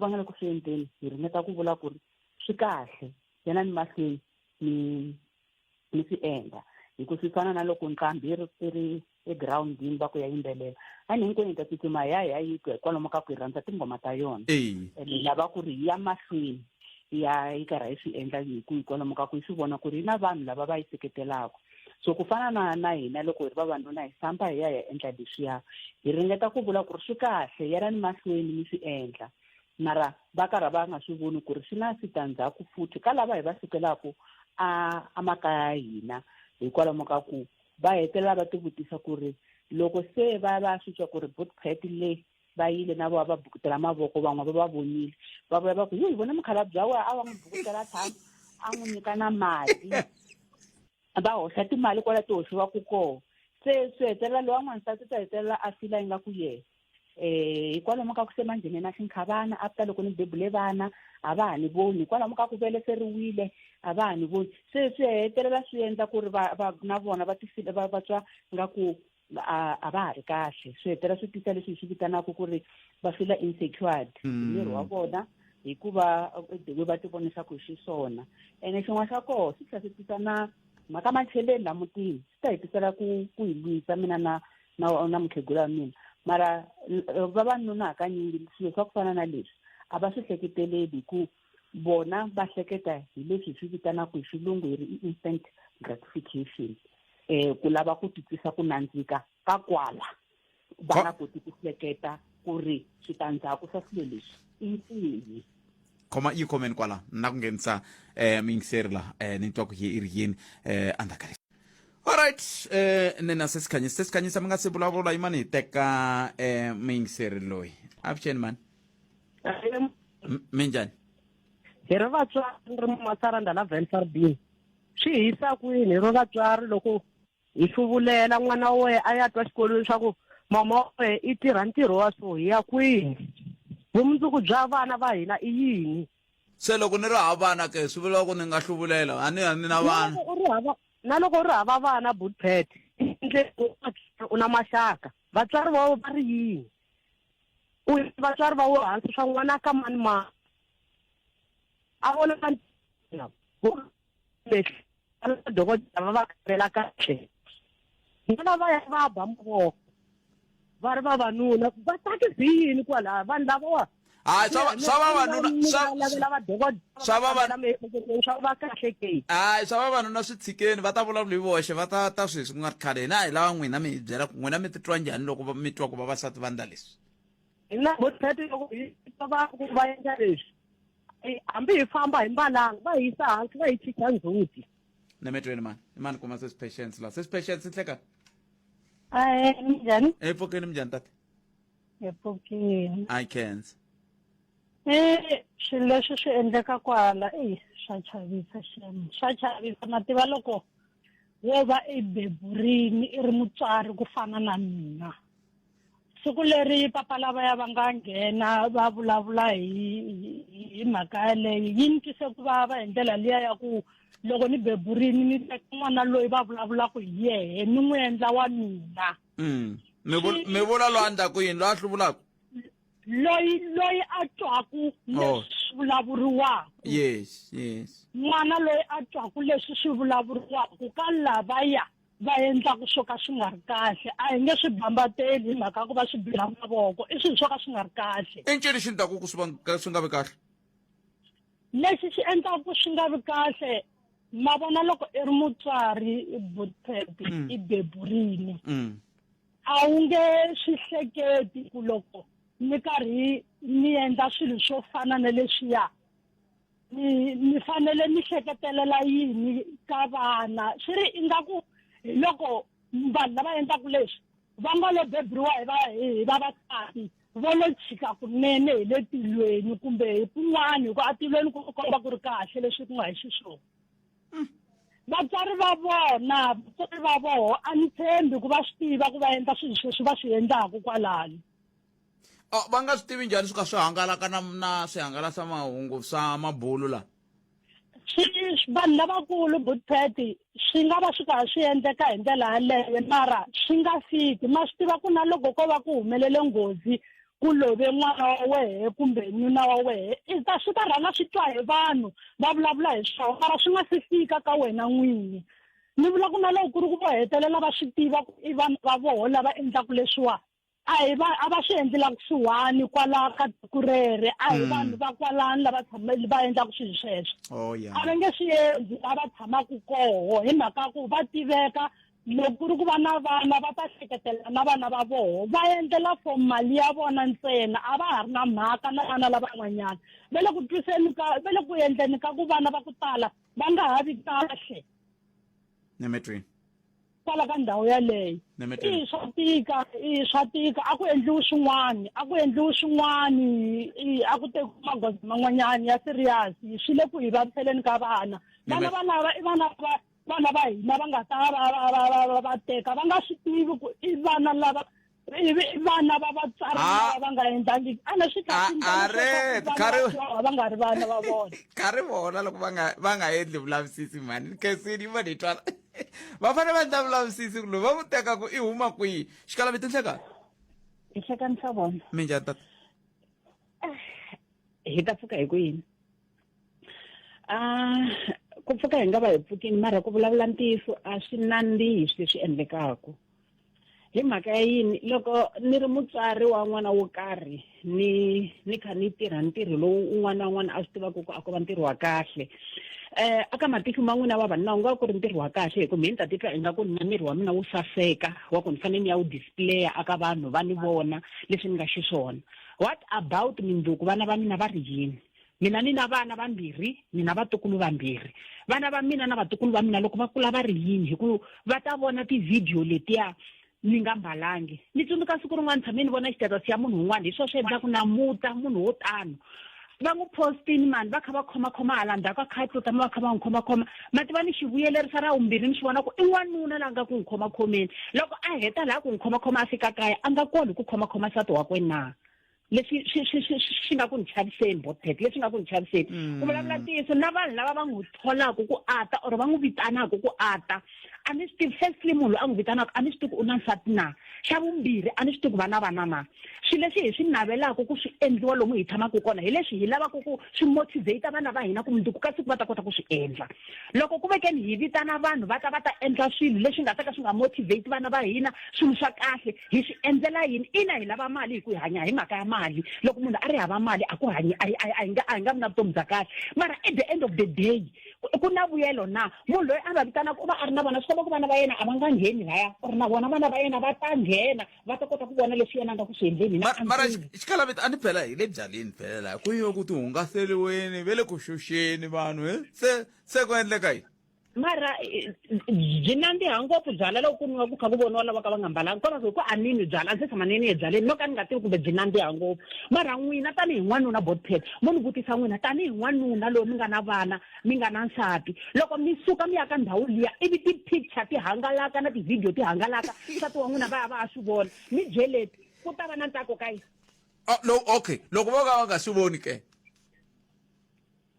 va nga le ku swi endleni hi ringeta ku vula ku ri swi kahle yanani mahlweni mi mi swi endla hi ku swi fana na loko nqambi yi ri yi ri egirawundini va ku ya yimbelela a ni hinkwenu hi ta tsutsuma hi ya hi ya yi twa hikwalomu ka ku hi rhandza tinghoma ta yona ene hi lava ku ri yi ya mahlweni ya yi karhi yi swi endla hi ku hikwalomu ka ku yi swi vona ku ri yi na vanhu lava va yi seketelaka so ku fana na na hina loko hi ri vavanuna hi famba hi ya hi ya endla leswiya hi ringeta ku vula ku ri swi kahle yanani mahlweni mi swi endla mara va karhi va nga swi voni ku ri swi na switandzhaku futhi ka lava hi va sukelaku a emakaya ya hina hikwalomu ka ku va hetelela va tivutisa ku ri loko se va va swi twa ku ri bootpet leyi va yile na vona va bukutela mavoko van'we va va vonile va vuya va ku hi vone mukhalabye wa wena a va n'wi bukutela tshama a n'wi nyika na mali va hoxa timali kwala ti hoxiwaka kona se swi hetelela lowa n'wansati u ta hetelela a fila ingaku yena eh hikwalomu ka ku se manjhe na xinkhavana after loko ni bebule vana a va ha ni voni hikwalomu ka ku veleseriwile a va ha ni voni se swi hetelela swi endla ku ri va va na vona va ti va va twa nga ku. a a va ha ri kahle swi hetelela swi tisa leswi hi swi vitanaka ku ri va fila insecured hi miri wa vona hikuva the way va ti vonisaka hi xiswona ene xin'wana xa koho swi tlhela swi tisa na mhaka macheleni la mutini swi ta hi tisela ku ku hi lwisa mina na na na mukhegula wa mina mara vavanuna hakanyingi swilo swa ku fana na leswi a va swi hleketeleli hi ku vona va hleketa hi leswi hi swi vitanaka hi xilungu hi ri i instant gratification eh ku lava ku titwisa ku nandzika ka kwala va nga koti ku hleketa ku ri switandzhaku swa swilo leswi i ncini khoma yi khomeni kwala na ku nghenisa eh muyingiseri la eh ni twa ku yi ri yini eh andzhaku ka alright eh nina sesikhanyisa sesikhanyisa mi nga se vulavula yimani hi teka eh muyingiseri loyi avuxeni mani minjhani hi ri vatswari ri masaranda la venfarbin swi hisa kwini hi ri vatswari loko hi hluvulela n'wana wa wehe a ya twa xikolweni swa ku mama wa wehe i tirha ntirho wa so hi ya kwini vumundzuku bya vana va hina i yini se loko ni ri hava vana ke swi vula ku ni nga hluvulela a ni a ni na vana u ri hava na loko u ri hava vana butpet u na maxaka vatswari va va ri yini u vatswari va wo hansi swa n'wana ka mani mani a vona dokodela va va kambela kahle vana va ya va ba mavoko va ri vavanuna va tsakisi hi yini kwalaha vanhu lavawa hayi swa vavanuna swa vavanuna va kahle ke hayi swa vavanuna swi tshikeni va ta vulavula hi voxe va ta ta sweswi ku nga ri khale hina hi lava n'wina mi hi byela ku n'wina mi titwa njhani loko mi twa ku vavasati va ndla leswi hina vo loko hi twa va ku va endla leswi hambi hi famba hi mbalanga va hi yisa hansi va hi chicha ndzhuti nemetweni mani i mani kuma sesi patience la sesi patience nhleka Ahe, minjhani? epfukeni minjhani tata Hi pfukile. I can't Eh, swilo leswi swi endleka kwala, eyi swa chavisa xem. Swa chavisa ma tiva loko wo va i beburini i ri mutswari ku fana na mina. Siku leri papa lavaya va nga nghena va vulavula hi hi mhaka yaleyo yi ni twise ku vava hi ndlela liya ya ku loko ni beburini ni teka n'wana loyi va vulavulaka hi yehe ni n'wi endla wa mina. Mi mi vula loyi a ndlaku yini loyi a hluvulaka loyi loyi a twaku leswi swi vulavuriwaka yes yes n'wana loyi a twaku leswi swi vulavuriwaka ka lavaya va endlaka swo ka swi nga ri kahle a hi nge swi bambateli hi mhaka ya ku va swi biha mavoko i swilo swo ka swi nga ri kahle i ncini xi ndlaku ku swi va swi nga vi kahle lexi xi endlaka ku swi nga vi kahle ma vona loko i ri mutswari butpet i beburini a wu nge swi hleketi ku loko ni karhi ni endla swilo swo fana na leswiya ni ni fanele ni hleketelela yini ka vana swi ri ingaku hi loko vanhu lava endlaka leswi va nga lo beburiwa hi va hi vavasati vo lo chika kunene hi le tilweni kumbe hi kun'wana hi ku atilweni ku komba ku ri kahle leswi ku nga hi xiswona vatswari va vona vatswari va voho a ni tshembi ku va swi tiva ku va endla swilo sweswi va swi endlaka kwalano Oh, va nga swi tivi njhani swi ka swi hangalaka na na swihangalasamahungu swa mabulu la swi vanhu lavakulu butpet swi nga va swi karhi swi endleka hi ndlela yaleyo mara swi nga fiki ma swi tiva ku na loko ko va ku humelele nghozi ku love n'wana wa wehe kumbe nuna wa wehe i ta swi ta rhanga swi twa hi vanhu va vulavula hi swona mara swi nga si fika ka wena n'wini ni vula ku na loko ku ri ku vo hetelela va swi tiva ku i vanhu va voho lava endlaka leswiwa a hi va a va swi endlela kusuhani kwala ka tiko rere a hi vanhu va kwalani lava tshama va endlaka swilo sweswo oh yeah a va nge swi endli la va tshamaka koho hi mhaka ku va tiveka loko ku ri ku va na vana va ta hleketela na vana va voho va endlela for mali ya vona ntsena a va ha ri na mhaka na vana lavan'wanyana va le ku twiseni ka va le ku endleni ka ku vana va ku tala va nga ha vi kahle nemetweni kwala ka ndhawu yaleyo i swa tika i swa tika a ku endliwi swin'wana a ku endliwi swin'wana a ku tekiwi magoza man'wanyana ya serious swi le ku hi vaviseleni ka vana vana valava i vana va vana va hina va nga ta va va va va va teka va nga swi tivi ku i vana lava ivi i vana va vatswari lava va nga endlangiki ana swi va nga ri vana va vona ka ri vona loko va nga va nga endli vulavisisi mhani khensini yi va ni twala. Va fanele va endla vulavisisi ku loyi va n'wi tekaku i huma kwihi. Xikalaviti nhlekani. Nhlekani swa vona. Minjhani tata? Hi ta pfuka hi ku yini? Ah, ku pfuka hi nga va hi pfukini mara ku vulavula ntiyiso a swi nandzihi swilo leswi endlekaka. Hi mhaka ya yini loko ni ri mutswari wa n'wana wo karhi ni ni kha ni tirha ntirho lowu un'wana na un'wana a swi tivaka ku a ko va ntirho wa kahle eh aka matihlo ma n'wina vavanuna wu nga ku ri ntirho wa kahle hi ku mina ni ta titwa ingaku na miri wa mina wu saseka wa ku ni fanele ni ya wu displaya aka vanhu va ni vona leswi ni nga xiswona. What about mindzuku vana va mina va ri yini? Mina ni na vana vambirhi, ni na vatukulu vambirhi. Vana va mina na vatukulu va mina loko va kula va ri yini? Hi ku va ta vona tivhidiyo letiya ni nga mbalangi. Ni tsundzuka siku rin'wana ni tshame ni vona xitatasi xa munhu un'wana, hi swona swi endlaka namuta munhu wo tano. Va n'wi postini mani va kha va khomakhoma hala ndzhaku a kha a tluta va kha va n'wi khomakhoma. Ma tiva ni xi vuyelerisa ra vumbirhi ni xi vona ku i n'wanuna la nga ku n'wi khomakhomeni. Loko a heta laha ku n'wi khomakhoma a fika kaya a nga koli ku khomakhoma nsati wakwe na? Leswi swi swi swi swi nga ku ni chaviseni botpet, leswi nga ku ni chaviseni ku vulavula ntiyiso na vanhu lava va n'wi tholaka ku ata or va n'wi vitanaka ku ata a ni swi tivi. Firstly, munhu loyi a n'wi vitanaka a ni swi tivi ku u na nsati na, xa vumbirhi a ni swi tivi ku va na vana na. Swilo leswi hi swi navelaka ku swi endliwa lomu hi tshamaka kona hi leswi hi lavaka ku swi motivate vana va hina ku mundzuku ka siku va ta kota ku swi endla. Loko ku vekeni hi vitana vanhu va ta va ta endla swilo leswi nga ta ka swi nga motivate vana va hina, swilo swa kahle, hi swi endlela yini? Ina, hi lava mali hi ku hi hanya hi mhaka ya mali. Loko munhu a ri hava mali a ku hanyi, a a a hi nga a hi nga vi na vutomi bya kahle. Mara at the end of the day ku na vuyelo na? Munhu loyi a va vitanaka u va a ri na vona, swi komba ku vana va yena a va nga ngheni laya or na vona vana va yena va ta nghena va ta kota ku vona leswi yena a nga ku swi endleni. Hina mara xikalaveti a ni phela hi le byaleni phela laha ku yiwe ku tihungaseliweni ve le ku xuxeni vanhu he se se ku endleka yini? Mara byi nandziha ngopfu byala loko ku nwiwa ku kha ku voniwa lava ka va nga mbalanga, kwalaho hi ku a ni nwi byala, a ndzi se tshama ni ni ye byaleni no ka ni nga tivi kumbe byi nandziha ngopfu. Mara n'wina tanihi n'wanuna botpet, mo ni vutisa n'wina tanihi n'wanuna loyi mi nga na vana mi nga na nsati, loko mi suka mi ya ka ndhawu liya ivi ti-picture ti hangalaka na ti-video ti hangalaka, nsati wa n'wina va ya va ya swi vona, mi byeleni ku ta va na ntsako ka yini? Oh, lo, okay, loko vo ka va nga swi voni ke?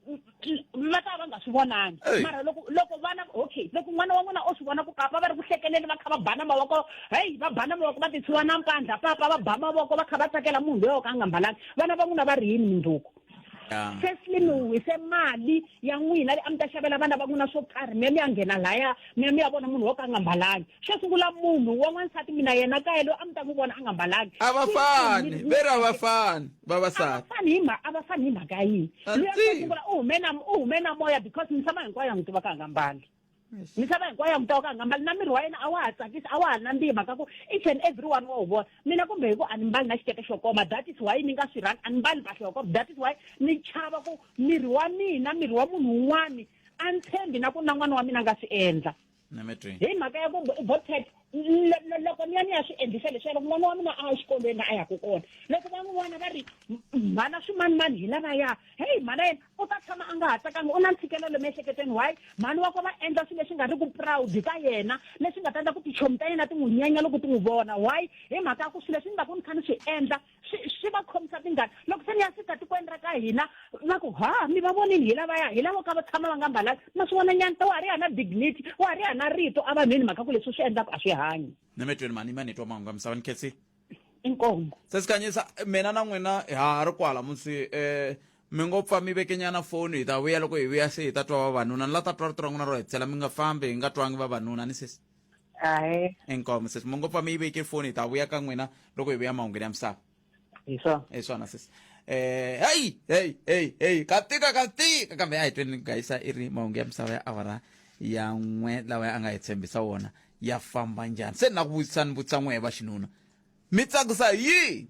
Va ta va nga swi vonangi. Mara loko loko vana, okay, loko n'wana wa n'wina o swi vona ku papa va ri ku hlekeleni va kha va bana mavoko, heyi va bana mavoko va titshuva na mpandla, papa va ba mavoko va kha va tsakela munhu loyi o ka a nga mbalanga, vana va n'wina va ri yini mundzuku? Firstly mi wise mali ya n'wina leyi a mi ta xavela vana va n'wina swo karhi, mi ya mi ya nghena laya mi ya mi ya vona munhu wo ka a nga mbalangi. Xo sungula munhu wa n'wansati mina yena kaya loyi a mi ta n'wi vona a nga mbalangi. A va fani, ve ri a va fani vavasati. A va fani hi mhaka, a va fani hi mhaka ya yini? Luya xo sungula u hume na u hume na moya because misava hinkwayo ya n'wi tiva ka a nga mbali. Misava hinkwayo ya n'wi tiva ka a nga mbali na miri wa yena a wa ha tsakisi, a wa ha nandzihi mhaka ku each and every one wa wu vona. Mina kumbe hi ku a ni mbali na xikete xo koma, that is why ni nga swi rhandzi, a ni mbali mpahla yo koma, that is why ni chava ku miri wa mina, miri wa munhu un'wani a ni tshembi na ku na n'wana wa mina a nga swi endla. Hi mhaka ya ku Botpet, loko ni ya ni ya swi endlisa leswiya, loko n'wana wa mina a ya exikolweni la a yaka kona, loko va n'wi vona va ri mhana swimanimani hi lavaya, heyi mhana yena u ta tshama a nga ha tsakanga, u na ntshikelelo emiehleketweni. Why? Mhani wakwe va endla swilo leswi nga ri ku proud ka yena, leswi nga ta endla ku tichomi ta yena ti n'wi nyenya loko ti n'wi vona. Why? Hi mhaka ya ku swilo leswi ni va ku ni kha ni swi endla swi swi va khomisa tingana. Loko se ni ya fika tikweni ra ka hina va ku, ha mi va vonini hi lavaya, hi lavo ka va tshama va nga mbalanga. Ma swi vona nyana, wa ha ri hana dignity, wa ha ri hana rito evanhwini mhaka ku leswi u swi endlaka a swi hanyi. Nemetweni mani mani twa mahungu ya misava ni khensile. Inkomu. Sesikhanyisa mina na n'wina ha ha ri kwala musi mi ngo pfa mi vekenyana foni hi ta vuya loko hi vuya se hi ta twa vavanuna ni la ta twa rito ra n'wina ro hetisela mi nga fambi hi nga twangi vavanuna ni sesi. Ahe. Inkomu sesi mi ngo pfa mi yi veke foni hi ta vuya ka n'wina loko hi vuya mahungwini ya misava. Hi swona. Hi swona sesi. Hey hey hey hey ka tika ka tika kambe a hi tweni gayisa i ri mahungu ya misava ya awara ya n'we lawa a nga hi tshembisa wona ya famba njhani se na ku vutisa ni vutisa n'we va xinuna mi tsakisa hi yini?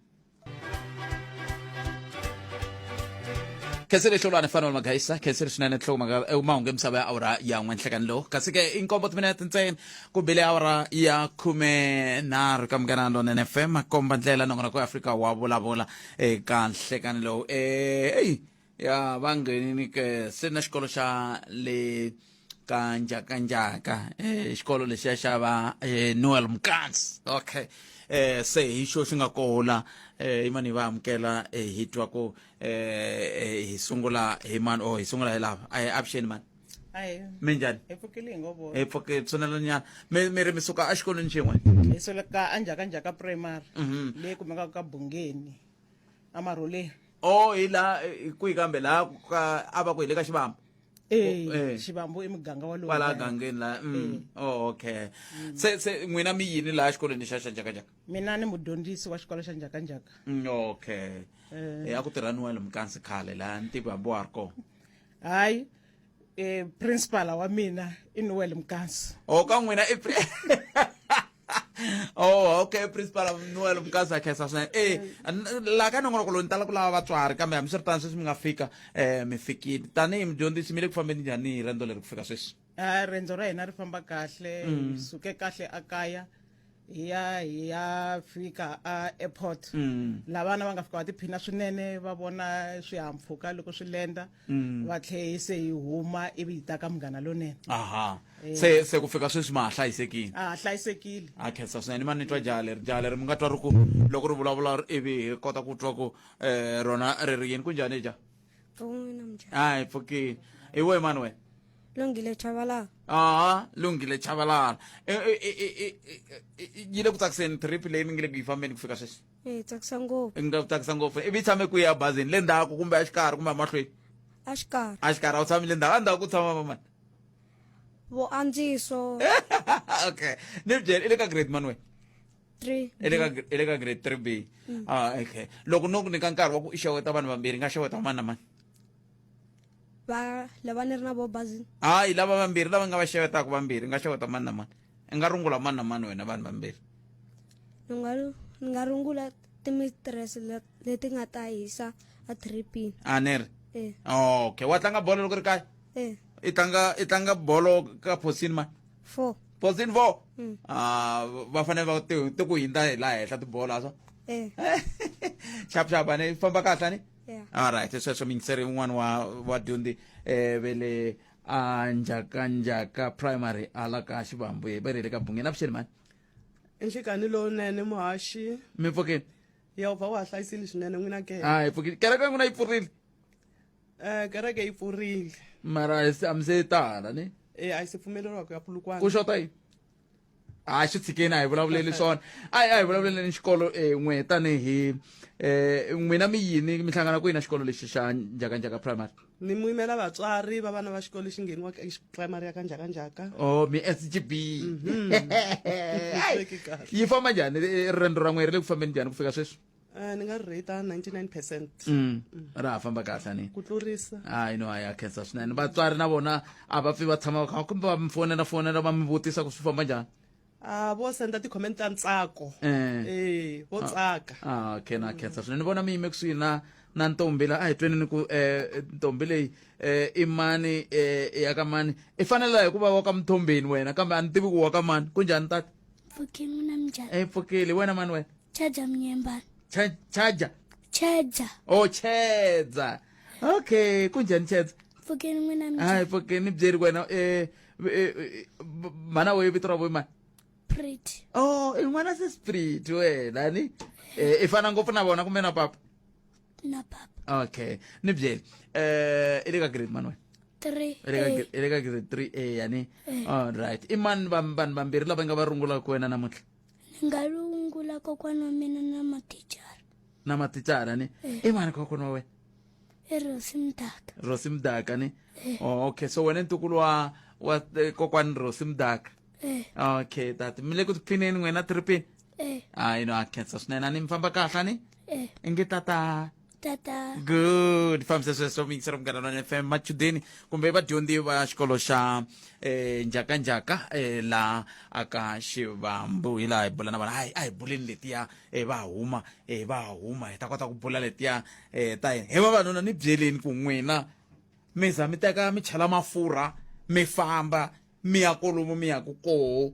Khensile Hlolwane Fanuel Magaisa khensile swinene nhloko mhaka mahungu ya misava ya awara ya n'we nhlekani lowu kasi ke i nkombo timinete ntsena ku bile awara ya 13 ka Munghana Lonene FM komba ndlela nongonoko wa Afrika wa vulavula eka nhlekani lowu eyi ya va nghenini ke se na xikolo xa le ka njakanjaka xikolo lexiya xa va Noel Mkansi okay se hi xo xi nga kola i mani va amukela hi twa ku hi sungula hi mani or hi sungula hi lava avuxeni mani. Ahe. Minjhani? Hi pfukile hi ngo vona. Hi pfuke tshunelanyana. Mi mi ri mi suka exikolweni xin'we? Hi suka eNjhakanjhaka Primary leyi kumekaka ka Bungeni eMarholeni. Oh, hi laha kwihi kambe laha ka a va ku hi le ka Xivambu? Eh, Eh. Xivambu i muganga walowo. Kwala gangeni laha. Oh, okay. Se se n'wina mi yini laha xikolweni xa xa Njhakanjhaka? Mina ni mudyondzisi wa xikolo xa Njhakanjhaka. Okay. Eh, a ku tirha Noel Mkansi khale laha ni tivi hambi wa ha ri kona. Hayi, eh principal wa mina i Noel Mkansi. Oh, ka n'wina i Oh, okay, principal Noel Mkansi a khensa swinene. Eh, laha ka nongonoko lowu ni tala ku lava vatswari kambe hambiswiritano sweswi mi nga fika eh mi fikile. Tanihi mudyondzisi mi le ku fambeni njhani hi riendzo leri ku fika sweswi? A riendzo ra hina ri famba kahle, hi suke kahle a kaya hi ya hi ya fika a airport. La vana va nga fika va tiphina swinene va vona swihahampfhuka loko swi lenda. Va tlhe se hi huma ivi hi ta ka Munghana Lonene. Aha. Se se ku fika sweswi ma ha hlayisekile? A ha hlayisekile. A khensa swinene ma ni twa jaha leri jaha leri mi nga twa ri ku loko ri vulavula ivi hi kota ku twa ku rona ri ri yini ku njhani ja? Pfukile minjhani? A hi pfukile. Hi wehe mani wena? Lungile Chabalala. Aha, Lungile Chabalala. Yi le ku tsakiseni trip leyi mi nge le ku yi fambeni ku fika sweswi? Eh, tsakisa ngopfu. I nga ku tsakisa ngopfu. Ivi tshame kwihi ebazini? Le ndzhaku kumbe exikarhi kumbe emahlweni? Exikarhi. Exikarhi a wu tshami le ndzhaku. Endzhaku ku tshama vamani? Vo Andziso. Okay. Ni byela i le ka grade mani wena? 3. I le ka i le ka grade 3B. Ah, okay. Loko no ku nyika nkarhi wa ku i xeweta vanhu vambirhi, nga xeweta mani na mani? Va lava ni ri na vo bazini. Hayi, lava vambirhi lava nga va xewetaka vambirhi, nga xeweta mani na mani? I nga rungula mani na mani wena vanhu vambirhi? Ni nga ni nga rungula timistress leti nga ta hisa a tripini. A ni ri? Eh. Okay, wa tlanga bolo loko ri kaya? Eh. I tlanga i tlanga bolo ka posini mani? 4. Posini 4? Ah, va fanele va ti ti ku hindza hi laha henhla tibolo a swo? Eh. Xap xap a ni famba kahle ni? Yeah. All right, sweswo muyingiseri un'wana wa vadyondzi eh ve le a Njhakanjhaka Primary ala ka Xivambu va ri le ka Bungeni. Avuxeni mani. Nhlikani lowunene muhaxi. Mi pfukile? Yehovha wa ha hlayisile swinene n'wina ke. A hi pfukile. Kereke ya n'wina yi pfurile? Eh kereke yi pfurile. Mara a mi se tala ni? Eh a yi se pfumeleriwa ku ya Polokwane. Ku xota yini? A swi tshikeni a hi vulavuleli swona. A hi a hi vulavuleleni xikolo eh n'we tanihi eh n'wina mi yini mi hlangana kwihi na xikolo lexi xa Njhakanjhaka Primary? Ni muyimela vatswari va vana va xikolo lexi ngheniwaka primary ya ka Njhakanjhaka. Oh, mi SGB. Yi famba njhani riendzo ra n'we ri le ku fambeni njhani ku fika sweswi? Ni nga ri rate 99%. Ra ha famba kahle ni? Ku tlurisa. Hayi no, a khensa swinene. Vatswari na vona a va pfi va tshama va kha kumbe va mi fonela fonela va mi vutisa ku swi famba njhani? A vo senda ti-comment ta ntsako. Eh, vo tsaka. Ah, okay, na khensa swinene. Ni vona mi yime kusuhi na na ntombi la a hi tweni ku eh ntombi leyi eh i mani eh ya ka mani i fanela hi ku va wa ka Mthombeni wena kambe a ni tivi ku wa ka mani ku njhani tata? Pfukile n'wina minjhani? Eh pfukile wena mani wena? Chaja Mnyembani. Chaja? Chedza. Oh Chedza. Okay, kunjhani Chedza? Pfukile n'wina minjhani? Hayi pfukile ni byeri wena eh mana wehe vito ra vo mani? Pretty. Oh, i n'wana se Pretty wena ni? Eh i fana ngopfu na vona kumbe na papa? Na papa. Okay, ni byeli. Eh i le ka grade mani wena? 3. I le ka grade 3A yani. All right. I mani vanhu vambirhi lava nga va rungulaka wena namuntlha? Ni nga rungula kokwana wa mina na mathicara. Na mathicara ni? I mani kokwana wa wena? I Rosi Mdaka. Rosi Mdaka ni? Oh, okay. So wena ntukulu wa wa kokwani Rosi Mdaka. Okay, tati mi le ku tiphineni n'wina tripini? Eh. Hayi no, a khensa swinene. A ni mi famba kahle ni? Eh. Inge tata. Tata. Good. Fambisa sweswo miyingiselo Munghana Lonene FM machudeni kumbe vadyondzi va xikolo xa eh Njhakanjhaka eh la aka Xivambu hi laha hi bula na vona. Hayi a hi buleni letiya eh va huma eh va huma hi ta kota ku bula letiya eh ta hina. He vavanuna ni byeleni ku n'wina mi za mi teka mi chela mafurha mi famba mi ya kolomu mi ya ku koho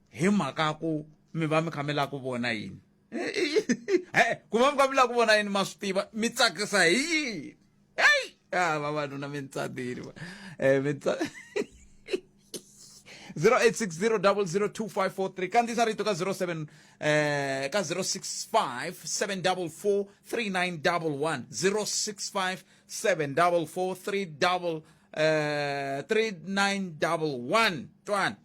hi mhaka ku mi va mi kha mi lava ku vona yini? He ku va mi kha mi lava ku vona yini ma swi tiva mi tsakisa hi yini? Heyi a vavanuna mi ni tsandzile mi ni 0860002543 kandziyisa rito ka 07 eh ka 065 744 3911 065 744 eh 3911 twana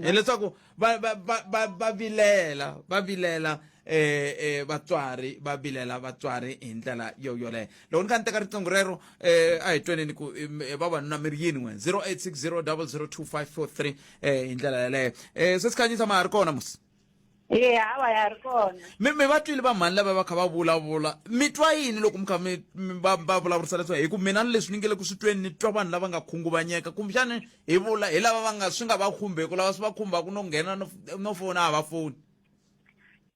hileswaku va va va va va vilela va vilela eh eh vatswari va vilela vatswari hi ndlela yo yoleyo loko ni kha ni teka riqingho rero eh a hi tweneni ku vavanuna mi ri yini n'we 0860002543 eh hi ndlela yaleyo eh sesikhanyisa ma ha ri kona musi e hawa ya ri kona mi mi va twile vamhani lava va kha va vulavula mi twa yini loko mi kha mi va va vulavurisa leswi hi ku mina leswi ni nge le ku swi tweni ni twa vanhu lava nga khunguvanyeka kumbexani hi vula hi lava va nga swi nga va khumbeki lava swi va khumbaka no nghena no no fona a va foni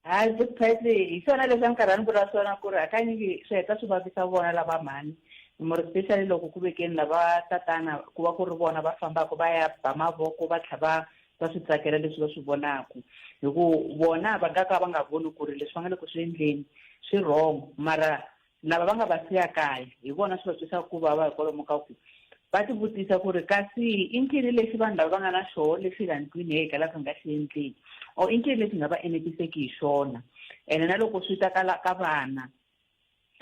hayi butphetli hi swona leswi a ni karhi a ni vula swona ku ri hakanyingi swi heta swi vavisa vona lava mhani more especially loko ku vekeni lava tatana ku va ku ri vona va fambaka va ya ba mavoko va tlha va va swi tsakela leswi va swi vonaka hi ku vona va nga ka va nga voni ku ri leswi va nga le ku swi endleni swi wrong mara lava va nga va siya kaya hi vona swi va twisaka ku vava hikwalomu ka ku va ti vutisa ku ri kasi i ncini lexi vanhu lava va nga na xoho lexi la ndlwini hi kalaka nga xi endleki or i ncini lexi nga va enetiseki hi xona ene na loko swi ta ka ka vana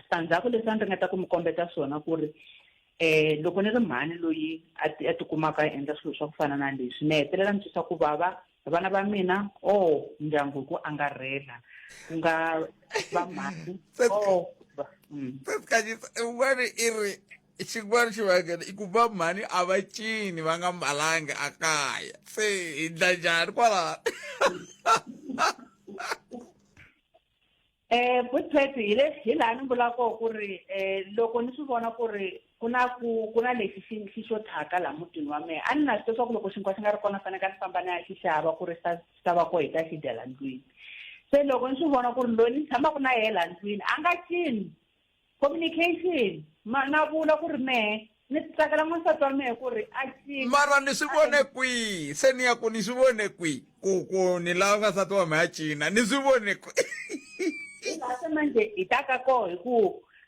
switandzhaku leswi a ni ringeta ku mi kombeta swona ku ri eh loko ni ri mhani loyi a ti a tikumaka a endla swilo swa ku fana na leswi ni hetelela ni twisa ku vava vana va mina o oh, ndyangu hi ku angarhela ku nga va mhani o Kanyisa un'wana i ri xin'wana xivangelo i ku va mhani a va cini va nga mbalanga a kaya se hi ndla njhani kwalaho Eh Butpet hi le hi laha ni vulaka koho ku ri eh loko ni swi vona ku ri ku na ku ku na lexi xi xi xothaka laha mutini wa mehe a ni na swi tiva swa ku loko xinkwa xi nga ri kona faneke ni famba ni ya xi xava ku ri xi ta xi ta va koho hi ta xi dya la ndlwini se loko ni swi vona ku ri loyi ni tshamaka na yena laha ndlwini a nga cini communication ma na vula ku ri mehe ni tsakela n'wansati wa mehe ku ri a cina mara ni swi vone kwihi se ni ya ku ni swi vone kwihi ku ku ni lava n'wansati wa mehe a cina ni swi vone kwihi se manje hi ta ka koho hi ku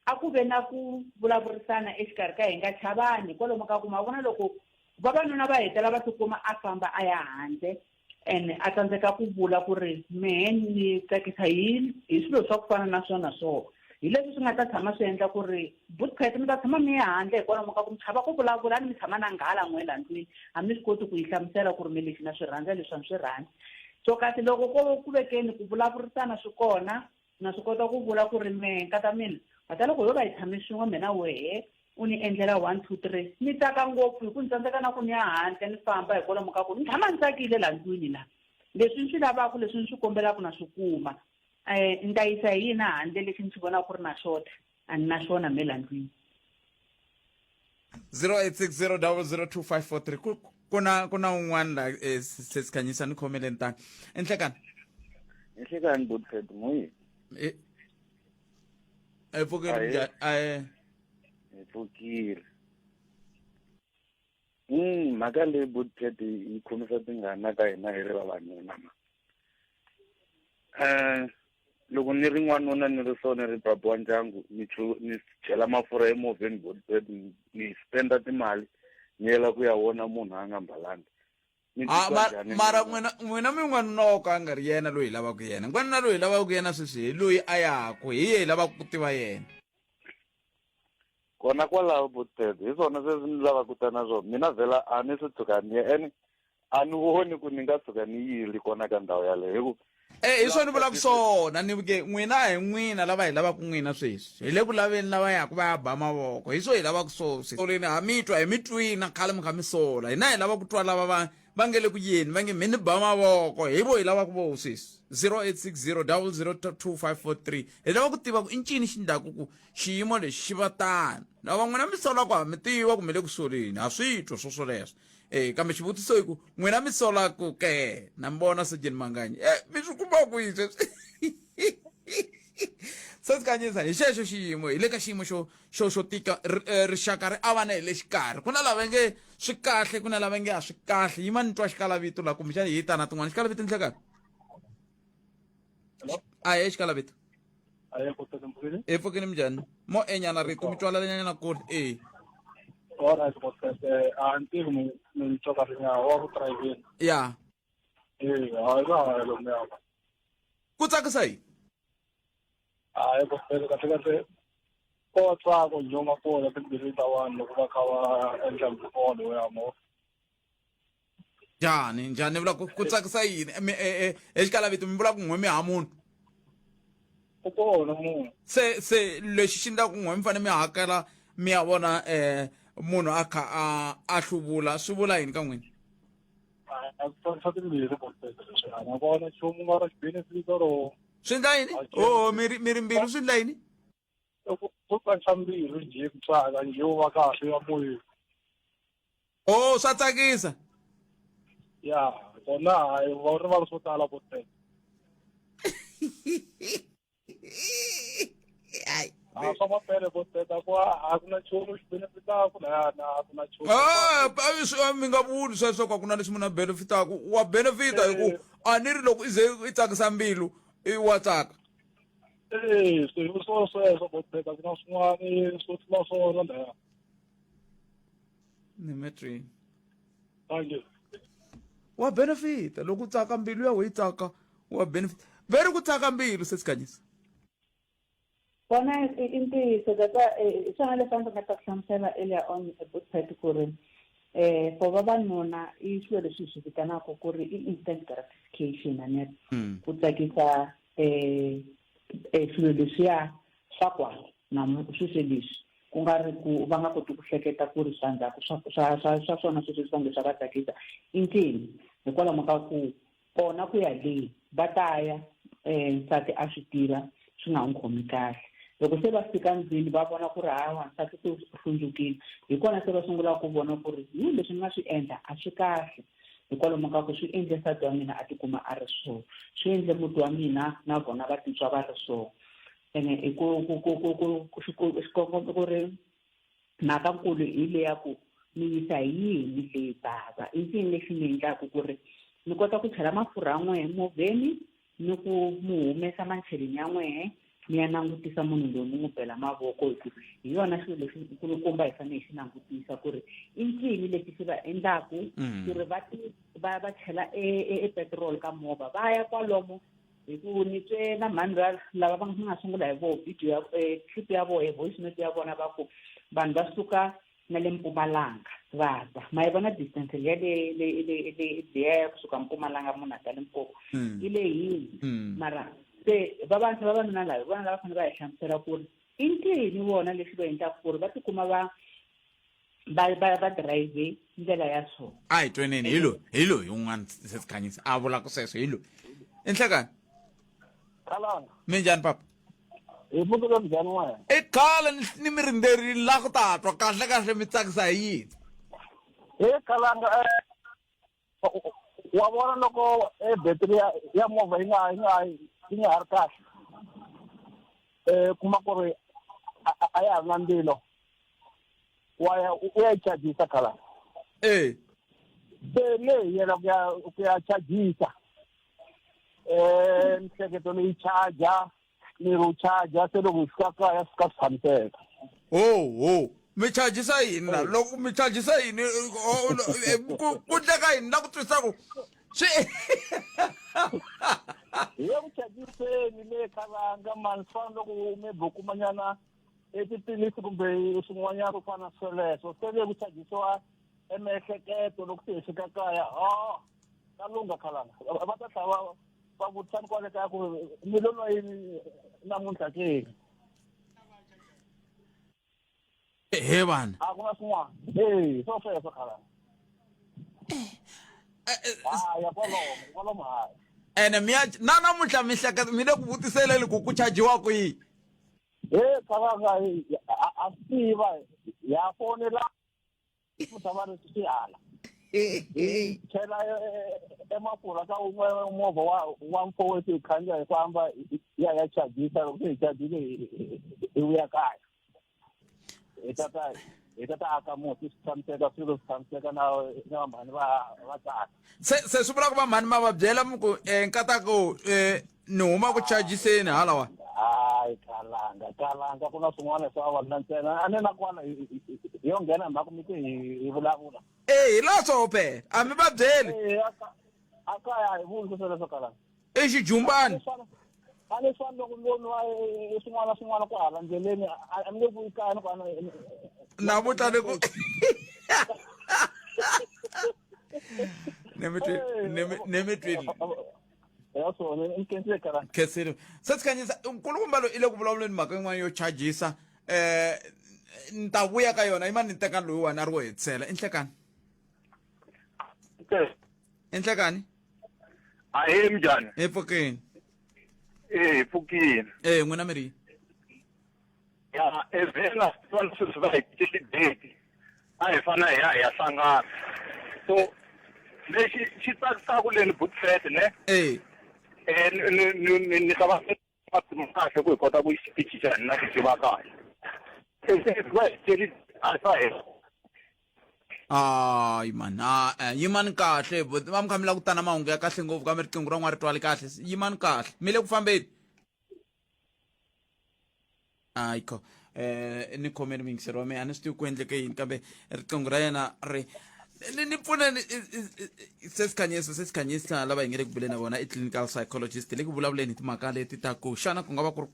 a ku ve na ku vulavurisana exikarhi ka hi nga chavani kwalomu ka ku ma vona loko vavanuna va hetela va tikuma a famba a ya handle and a tsandzeka ku vula ku ri mehe ni tsakisa hi hi swilo swa ku fana na swona so hi leswi swi nga ta tshama swi endla ku ri bootcat mi ta tshama mi ya handle hikwalaho ka ku mi chava ku vulavula ni mi tshama na nghala n'we la ndlwini a mi swi koti ku yi hlamusela ku ri mi lexi na swi rhandza leswi a ni swi rhandzi so kasi loko ko ku vekeni ku vulavurisana swi kona na swi kota ku vula ku ri mehe nkata mina hata loko yo va hi tshame swin'we mina wehe u ni endlela one two three ni tsaka ngopfu hi ku ni tsandzeka na ku ni ya handle ni famba hikwalomu ka ku ni tshama ni tsakile laha ndlwini laha leswi ni swi lavaka leswi ni swi kombelaka na swi kuma um ni ta yisa hi yini handle lexi ni swi vonaka ku ri na xota a ni na xona me laha ndlwini 0860002543 ku ku na ku na un'wana la eh, sesikhanyisa ni khomeleni tani enhlekani enhlekani butfed muyi e e pfukile njhani ae hi pfukile mhaka leyi butfed yi khomisa tingana ka hina hi ri vavanuna ma um loko ni ri n'wanuna ni ri so ni ri baba wa ndyangu ni ni chela mafurha emovheni butfed ni spenda timali ni yela ku ya vona munhu a nga mbalanga Ah, mara n'wina n'wina mi n'wanuna wo ka a nga ri yena loyi hi lavaka yena n'wanuna loyi hi lavaka yena sweswi hi loyi a yaku hi ye hi lavaka ku tiva yena kona kwalaho boted hi swona sweswi ni lavaka ku ta na swona mina vhela a ni swi tshuka ni ya ene a ni voni ku ni nga tshuka ni yili kona ka ndhawu yaleyo hi ku e hi swona ni vulaka swona ni ke n'wina hi n'wina lava hi lavaka n'wina sweswi hi le ku laveni lava yaka va ya ba mavoko hi swo hi lavaka swo soleni ha mi twa hi mi twina khale mi kha mi sola hina hi lava ku twa lava va va nge le ku yeni va nge mi ni ba mavoko hi vo hi lavaka vo sweswi 0860 002543 hi lava ku tiva ku i ncini xi ndlaku ku xiyimo lexi xi va tano lava n'wina mi solaka ha mi tiva ku mi le ku soleni ha swi twa swo swoleswo e kambe xivutiso i ku n'wina mi solaku ke na mi vona sejeni manganyi e mi swi kuma kwihi sweswi se kanyisa hi xexo xiyimo hi le ka xiyimo xo xo xo tika eh, rixaka ri avana hi le xikarhi ku na lava nge swi kahle ku na lava nge a swi kahle yima ni twa xikalavito la kumbexana hi tana tin'wana xikalavito nhlekani a he xikalavito e pfukini minjhani mo enyana rito mi twalalenyana kule e Alright, boss. A ni tivi mi mi twa ka rinyawo wa ku driveni. Ya. Eh, hayi va ha lomu ya. Ku tsakisa yi? Hayi boss, kahle kahle. Ko tsako nje u nga kona timbilwini ta vanhu loko va kha va endla miholo ya mo. Njhani njhani ni vula ku ku tsakisa yini Mi- e- e- exikalavito mi vula ku n'we mi ha munhu U kona munhu. Se se lexi xi endlaka ku n'we mi fanele mi hakela mi ya vona munhu a kha a a hluvula swi vula yini ka n'wina? A ku tsakisa timbilu botete leswi a na kona nchumu nga ri benefit or Swi endla yini? Oh mi ri mi ri mbilu swi endla yini? Ku tsakisa mbilu njhe ku tsaka njhe u va kahle ya moyeni. Oh swa tsakisa. Ya kona hayi va rivala swo tala botete. A swa mapele botete ku a ku na nchumu xi benefitaku lahayana a ku na nchumu. Ah, pa- mi nga vuli sweswo ku a ku na lexi munhu a benefitaku wa benefita hi ku a ni ri loko i ze i tsakisa mbilu i wa tsaka. Eh, swilo swo sweswo botete a ku na swin'wana swo tlula swona lahaya. Ni metrini. Thank you. Wa benefita loko u tsaka mbilu ya wena yi tsaka wa benefit veri ku tsaka mbilu se sikanyisa. Kona i ntiyiso tata hi swona leswi a ndzi nga ta ku hlamusela earlier on Botpet ku ri for vavanuna i swilo leswi hi swi vitanaka ku ri i instant gratification a ni ri ku tsakisa swilo leswiya swa kwala na sweswe leswi ku nga ri ku va nga koti ku hleketa ku ri swa ndzhaku swa swa swa swa swona sweswi swa nge swa va tsakisa i ncini hikwalaho ka ku kona ku ya le va ta ya nsati a swi tiva swi nga n'wi khomi kahle loko se va fika ndlwini va vona ku ri hawa nsati se u hlundzukile hi kona se va sungulaka ku vona ku ri hi leswi ni nga swi endla a swi kahle hikwalomu ka ku swi endle nsati wa mina a tikuma a ri so swi endle muti wa mina na vona va titwa va ri so ene i ku ku ku ku ku xikongomelo ku ri mhaka nkulu hi leya ku mi yisa hi yini leyi bava i ncini lexi mi endlaka ku ri mi kota ku chela mafurha n'wehe movheni ni ku mu humesa macheleni ya n'wehe mi ya langutisa munhu loyi mi n'wi bela mavoko hi ku hi yona xilo lexi nkulukumba hi fanele hi xi langutisa ku ri i ncini lexi xi va endlaku ku ri va va va chela e petiroli ka movha va ya kwalomo hi ku ni twe na mhani va lava va nga sungula hi voho video ya clip ya voho voice note ya vona va ku vanhu va suka na le Mpumalanga va ta ma yi vona distance liya le le le le liya kusuka Mpumalanga munhu a ta Limpopo yi lehile mara se vavanuna lava hi vona lava fanele va hi hlamusela ku ri i ncini vona lexi va endlaka ku ri va tikuma va va va va drive ndlela ya so. A hi tweneni hi loyi hi loyi un'wana se sikhanyisa a vulaka sweswo hi loyi i nhlekani. Kalanga. Minjhani papa? Hi pfukile minjhani n'wena? I khale ni mi rindzerile la ku ta twa kahle kahle mi tsakisa hi yini? He Kalanga wa vona loko e battery ya ya movha yi nga yi nga yi nga ha ri kahle kuma ku ri a ya ha ri na ndzilo wa ya u ya yi chajisa Kalanga. Eh. Se le hi yela ku ya ku ya chajisa mihleketo leyi charger miri wu charger se loko hi fika kaya swi fika swi tshamiseka. Ho ho mi chajisa yini la loko mi chajisa yini ku ku ndleka yini la ku twisa ku swi hi ye ku chajiseni le Khalanga mani swi fana loko maybe u kumanyana e tiphilisi kumbe swin'wanyana swo fana na sweleswo se le ku chajisiwa e miehleketo loko se hi fika kaya ha ka lungha Khalanga va ta tlhela va va vutisa ni kwale kaya ku mi lo nwa yini namuntlha ke he vanhu a ku na swin'wana e swo sweswo Khalanga haya kwalomo kwalomo haya ene mi ya na namuntlha mi hleketa mi le ku vutiseleni ku ku chajiwa kwihi he Khalanga a swi tiva ya fonela futhi va ri swi hala hi chela emafurha ka wun'we movha wa wa mfowethu hi khandziya hi famba ya ya chajisa loko se hi chajile hi vuya kaya hi tata hi tata aka muti swi tshamiseka swilo swi tshamiseka na na vamhani va va tsaka se se swi vula ku vamhani ma va byela mi ku nkatako ni huma ku chajiseni halawa hayi kalanga kalanga ku na swin'wana swa vona ntsena a ni na kwana yo nghena mhaka mi te hi vulavula e hi laswo phela a mi va byeli a kaya a hi vuli sweswo leswo kalanga i xijumbani A ni fani loko ni nwa swin'wana na swin'wana ku hala ndleleni a ni nge vuyi kaya ni ku a ni Namuntlha ni ku ni mi twile. Ya swona ni khensile kara. Khensile. Se Sikhanyisa, nkulukumba loyi i le ku vulavuleni mhaka yin'wana yo chajisa. Ni ta vuya ka yona yimani ni teka loyiwani a ri wo hetisela. I nhlekani? I nhlekani? Ahee, minjhani? Hi pfukini. Eh, hi pfukini. Eh, n'wina mi ri yini? Ya, evhela swi tiva sweswi va hi date a hi fanele hi ya hi ya hlangana. So lexi xi tsakisaka leni Bootfed ne? Eh. Eh, ni ni ni ni ta va kahle ku hi kota ku xi cinca na xi tiva kahle. Va hi tsheli a swa hela. Hayi mani, a yimani kahle va mi kha mi lava ku tana mahungu ya kahle ngopfu kambe riqingho ra n'wana ri twali kahle. Yimani kahle. Mi le ku fambeni? Ayikho. Ni khomeni muyingiseri wa mina, a ni swi tivi ku endleke yini kambe riqingho ra yena ri ni ni pfuneni. Sesikhanyisa, Sesikhanyisa lava hi nge le ku buleni na vona i clinical psychologist le ku vulavuleni hi timhaka leti ta ku xana ku nga va ku ri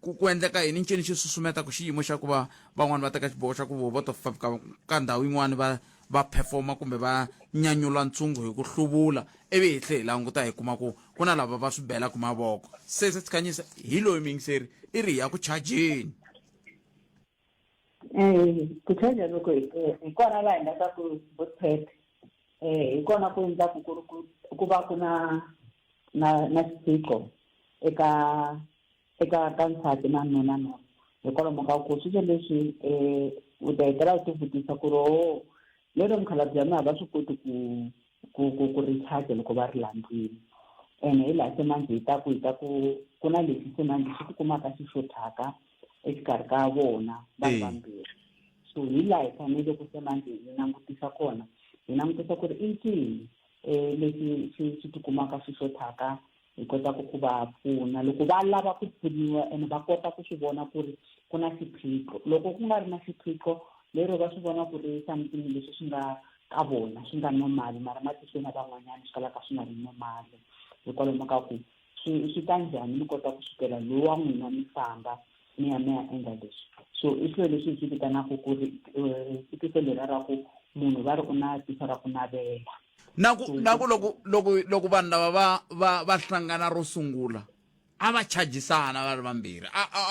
ku ku endleka yini, ncini xi susumeta ku xiyimo xa ku va van'wani va teka xiboho xa ku vo va to fika ka ndhawu yin'wani va va performa kumbe va nyanyula ntshungu hi ku hluvula, ivi hi tlhe hi languta hi kuma ku ku na lava va swi belaka mavoko. Se Sesikhanyisa hi loyi muyingiseri i ri hi ya ku chajeni. Ku charger loko hi kona laha hi nga ta ku Bootpad hi kona ku endlaku ku ri ku ku va ku na na na xiphiqo eka eka ka nsati na nuna no hikwalaho ka ku sweswo leswi u ta hetelela u tivutisa ku ri o lero mukhalabye wa mina a va swi koti ku ku ku ku recharge loko va ri la ndlwini, ene hi laha se manjhe hi ta ku hi ta ku ku na lexi se manjhe xi tikumaka xi xothaka exikarhi ka vona va ri vambirhi. So hi laha hi fanele ku se manjhe hi langutisa kona, hi langutisa ku ri i ncini lexi xi xi tikumaka xi xothaka, hi kotaka ku va pfuna loko va lava ku pfuniwa ene va kota ku swi vona ku ri ku na xiphiqo. Loko ku nga ri na xiphiqo lero va swi vona ku ri something leswi swi nga ka vona swi nga normal, mara matihlweni ya van'wanyana swi kalaka swi nga ri normal, hikwalaho ka ku swi swi ta njhani mi kota ku sukela lowu wa n'wina mi famba mi ya mi ya endla leswi. So i swilo leswi hi swi vitanaka ku ri i tihlo leriya ra ku munhu va ri u na tihlo ra ku navela. Na ku na ku loko loko loko vanhu lava va va va hlangana ro sungula a va chajisana va ri vambirhi, a a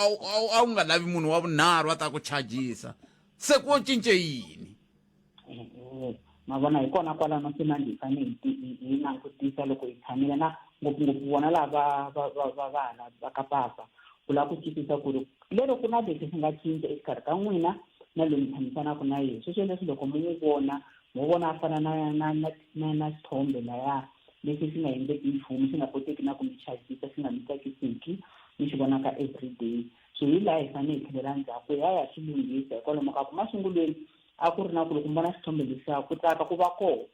a wu nga lavi munhu wa vunharhu a ta ku chajisa, se ku cince yini? Ma vona, hi kona kwalano se manjhe hi fanele hi hi langutisa loko hi tshamile na ngopfungopfu vona lava va va va vana va ka papa, ku lava ku twisisa ku ri lero ku na lexi xi nga cinca exikarhi ka n'wina na loyi mi tshamisanaka na yena. Sweswo leswi loko mi n'wi vona, mo vona a fana na na na na na xithombe laya lexi xi nga endleki nchumu, xi nga koteki na ku mi chajisa, xi nga mi tsakisiki, mi xi vonaka everyday. So hi laha hi fanele hi tlhelela ndzhaku hi ya ya swi lunghisa, hikwalaho ka ku masungulweni a ku ri na ku loko mi vona xithombe lexiya ku tsaka ku va kona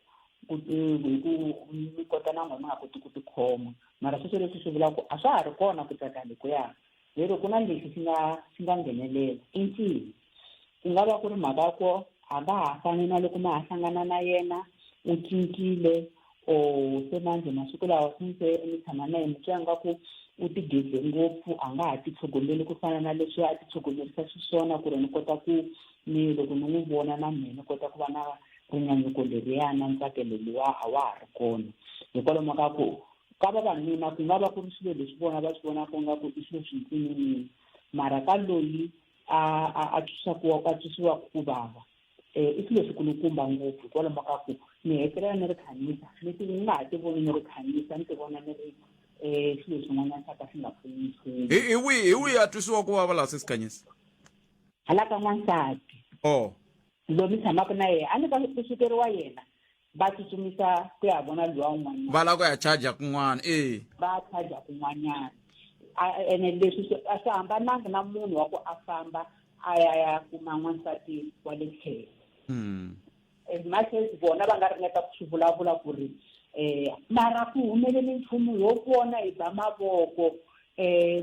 ku hi ku mi kota na n'wina mi nga koti ku tikhoma, mara sweswo leswi swi vula ku a swa ha ri kona ku tsaka lokuya, lero ku na lexi xi nga xi nga nghenelela. I ncini? Ku nga va ku ri mhaka ya ku a va ha fani na loko ma ha hlangana na yena, u cincile, or se manjhe masiku lawa since mi tshama na yena mi twa ingaku u tigedle ngopfu, a nga ha titlhogomeli ku fana na leswi a titlhogomerisa xiswona ku ri ni kota ku ni loko ni n'wi vona na mina ni kota ku va na rinyanyuko leriya na ntsakelo luwa a wa ha ri kona. Hikwalaho ka ku ka vavanuna ku nga va ku ri swilo leswi vona va swi vonaka ingaku i swilo swintsinini, mara ka loyi a a a twisaka a twisiwaka ku vava i swilo swikulukumba ngopfu, hikwalaho ka ku ni hetelela ni ri khanyisa ni ti ni nga ha ti voni ni ri khanyisa, ni ti vona ni ri xilo xin'wanyana xa ka xi nga pfuni nchumu. Hi hi wihi hi wihi a twisiwa ku vava laha, Sesikhanyisa? Hala ka n'wansati. Oh. Loyi mi tshamaka na yena, a ni ka ku sukeriwa yena, va tsutsumisa ku ya vona luwa un'wanyana. Va lava ku ya charger kun'wana, e. Va charger kun'wanyana. Ene leswi a swi hambananga na munhu wa ku a famba a ya ya kuma n'wansati wa le tlhelo. As much as vona va nga ringeta ku swi vulavula ku ri mara ku humelele nchumu ho vona hi ba mavoko,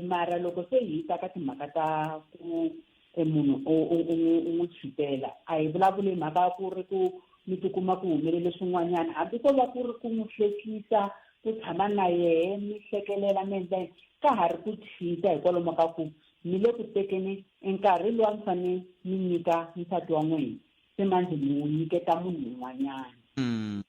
mara loko se hi ta ka timhaka ta ku munhu u n'wi tshikela, a hi vulavuli mhaka ya ku ri ku mi tikuma ku humelele swin'wanyana, hambi ko va ku ri ku n'wi hlekisa ku tshama na yehe mi hlekelela mi endla yini ka ha ri ku cheat-a hikwalomu ka ku mi le ku tekeni nkarhi lowu a mi fanele mi nyika nsati wa n'wina se manjhe mi wu nyiketa munhu un'wanyana.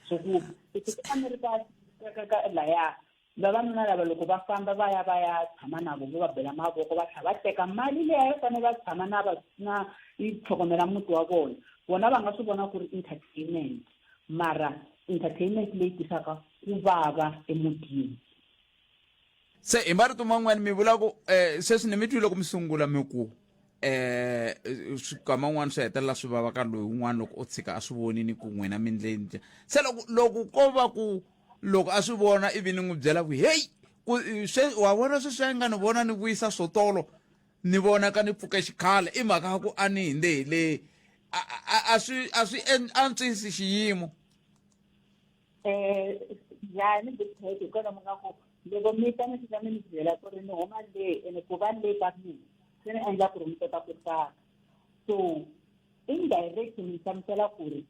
So ku ku tikuma mi ri ka ka ka ka laya vavanuna lava loko va famba va ya va ya tshama na vona va bela mavoko va tlhela va teka mali leyi a yi fanele va tshama na va na yi tlhogomela muti wa vona vona va nga swi vona ku ri entertainment mara entertainment leyi tisaka ku vava emutini. Se hi marito man'wani mi vula ku um sweswi ni mi twi loko mi sungula mi ku um swikama n'wana swi hetelela swi vava ka loyi un'wana loko o tshika a swi vonini ku n'wina mi ndle se loko loko ko va ku loko a swi vona ivi ni n'wi byela ku heyi ku se wa vona sweswi a nga ni vona ni vuyisa swotolo ni vona ka ni pfuke xikhale i mhaka ya ku a ni hindze hi le a swi a swi antswisi xiyimo. Njhani Big hikwalaho mi nga ku loko mi ta mi fika mi ni byela ku ri ni huma le ene ku va le ka mina swi ni endla ku ri mi kota ku tsaka so indirect mi hlamusela ku ri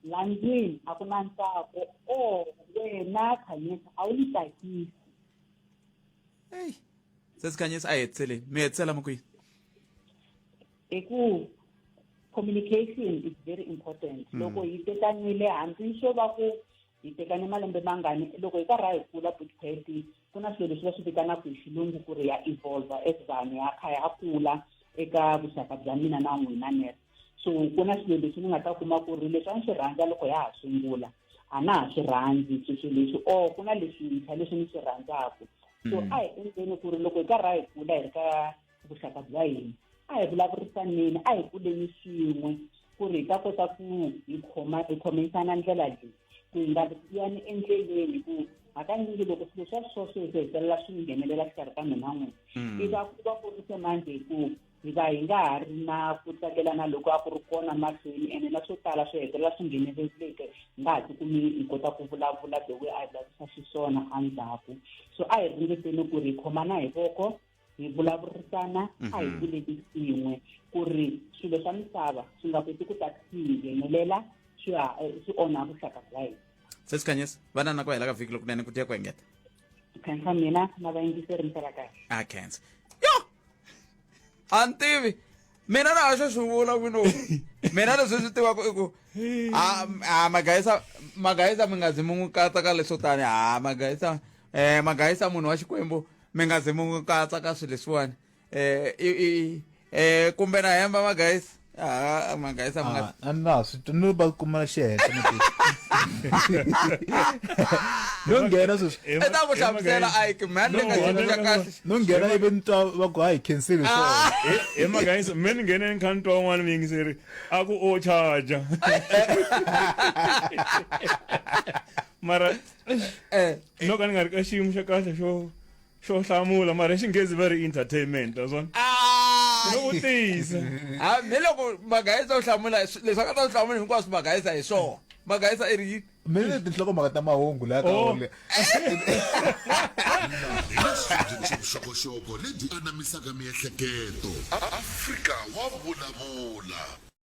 la ndlwini a ku na ntsako or wena Khanyisa a wu ni tsakisi. Eyi sesi Khanyisa a hi hetiseleni mi hetisela mi ku yini? Hi ku communication is very important. Loko hi tekanile hambi swo va ku hi tekane malembe mangani loko hi karhi hi kula Butpeti ku na swilo leswi va swi vitanaka hi xilungu ku ri ya evolve as vanhu ya kha ya kula eka vuxaka bya mina na n'wina ner so ku na swilo leswi ni nga ta kuma ku ri leswi a ni swi rhandza loko ya ha sungula a na ha swi rhandzi sweswo leswi or ku na leswintshwa leswi ni swi rhandzaka so a hi endleni ku ri loko hi karhi hi kula hi ri ka vuxaka bya hina a hi vulavurisaneni a hi kuleni swin'we ku ri hi ta kota ku hi khoma hi khomisana ndlela leyi ku hi nga siyani endleleni ku hakanyingi loko swilo swa sweswo swi hetelela swi nghenelela xikarhi ka mina n'wina i va ku va ku ri se manjhe ku hi va hi nga ha ri na ku tsakelana loko a ku ri kona mahlweni ene na swo tala swi hetelela swi ngheneleleke hi nga ha tikumi hi kota ku vulavula the way a hi vulavurisa xiswona endzhaku so a hi ringeteni ku ri hi khomana hi voko hi vulavurisana a hi kuleni swin'we ku ri swilo swa misava swi nga koti ku ta swi hi nghenelela swi swi onha vuxaka bya hina. Sesi Khanyisa, va na na ku hela ka vhiki lokunene ku tiya ku engeta. Khensa mina na vayingiseri mi sala kahle. A khensa. Yo! A ni tivi. Mina na ha xo swi vula ku no. Mina leswi swi tivaka i ku a a magayisa magayisa mi nga zi mi n'wi katsa ka leswo tani ha magayisa eh magayisa munhu wa Xikwembu mi nga zi mi n'wi katsa ka swilo leswiwani eh i i eh kumbe na hemba magayisa ah magayisa mi nga a na ha swi twi no va kumela xihenhla ni twi no nghena sweswi i ta ku hlamusela Ike man ni nga xilo xa kahle no nghena ivi ni twa va ku hayi khensile swona hi magayisa me ni nghene ni kha ni twa un'wana muyingiseri a ku o charger mara no ka ni nga ri ka xiyimo xa kahle xo xo hlamula mara hi xinghezi va ri entertainment wa swona no vutisa ha me loko magayisa u hlamula leswi a nga ta swi hlamula hinkwaswo magayisa hi swona magayisa i ri yini mina ni tinhlokomhaka ta mahungu laha ka Oh. ole Hi leswi byi vuxokoxoko lebyi anamisaka miehleketo. Afrika wa vulavula.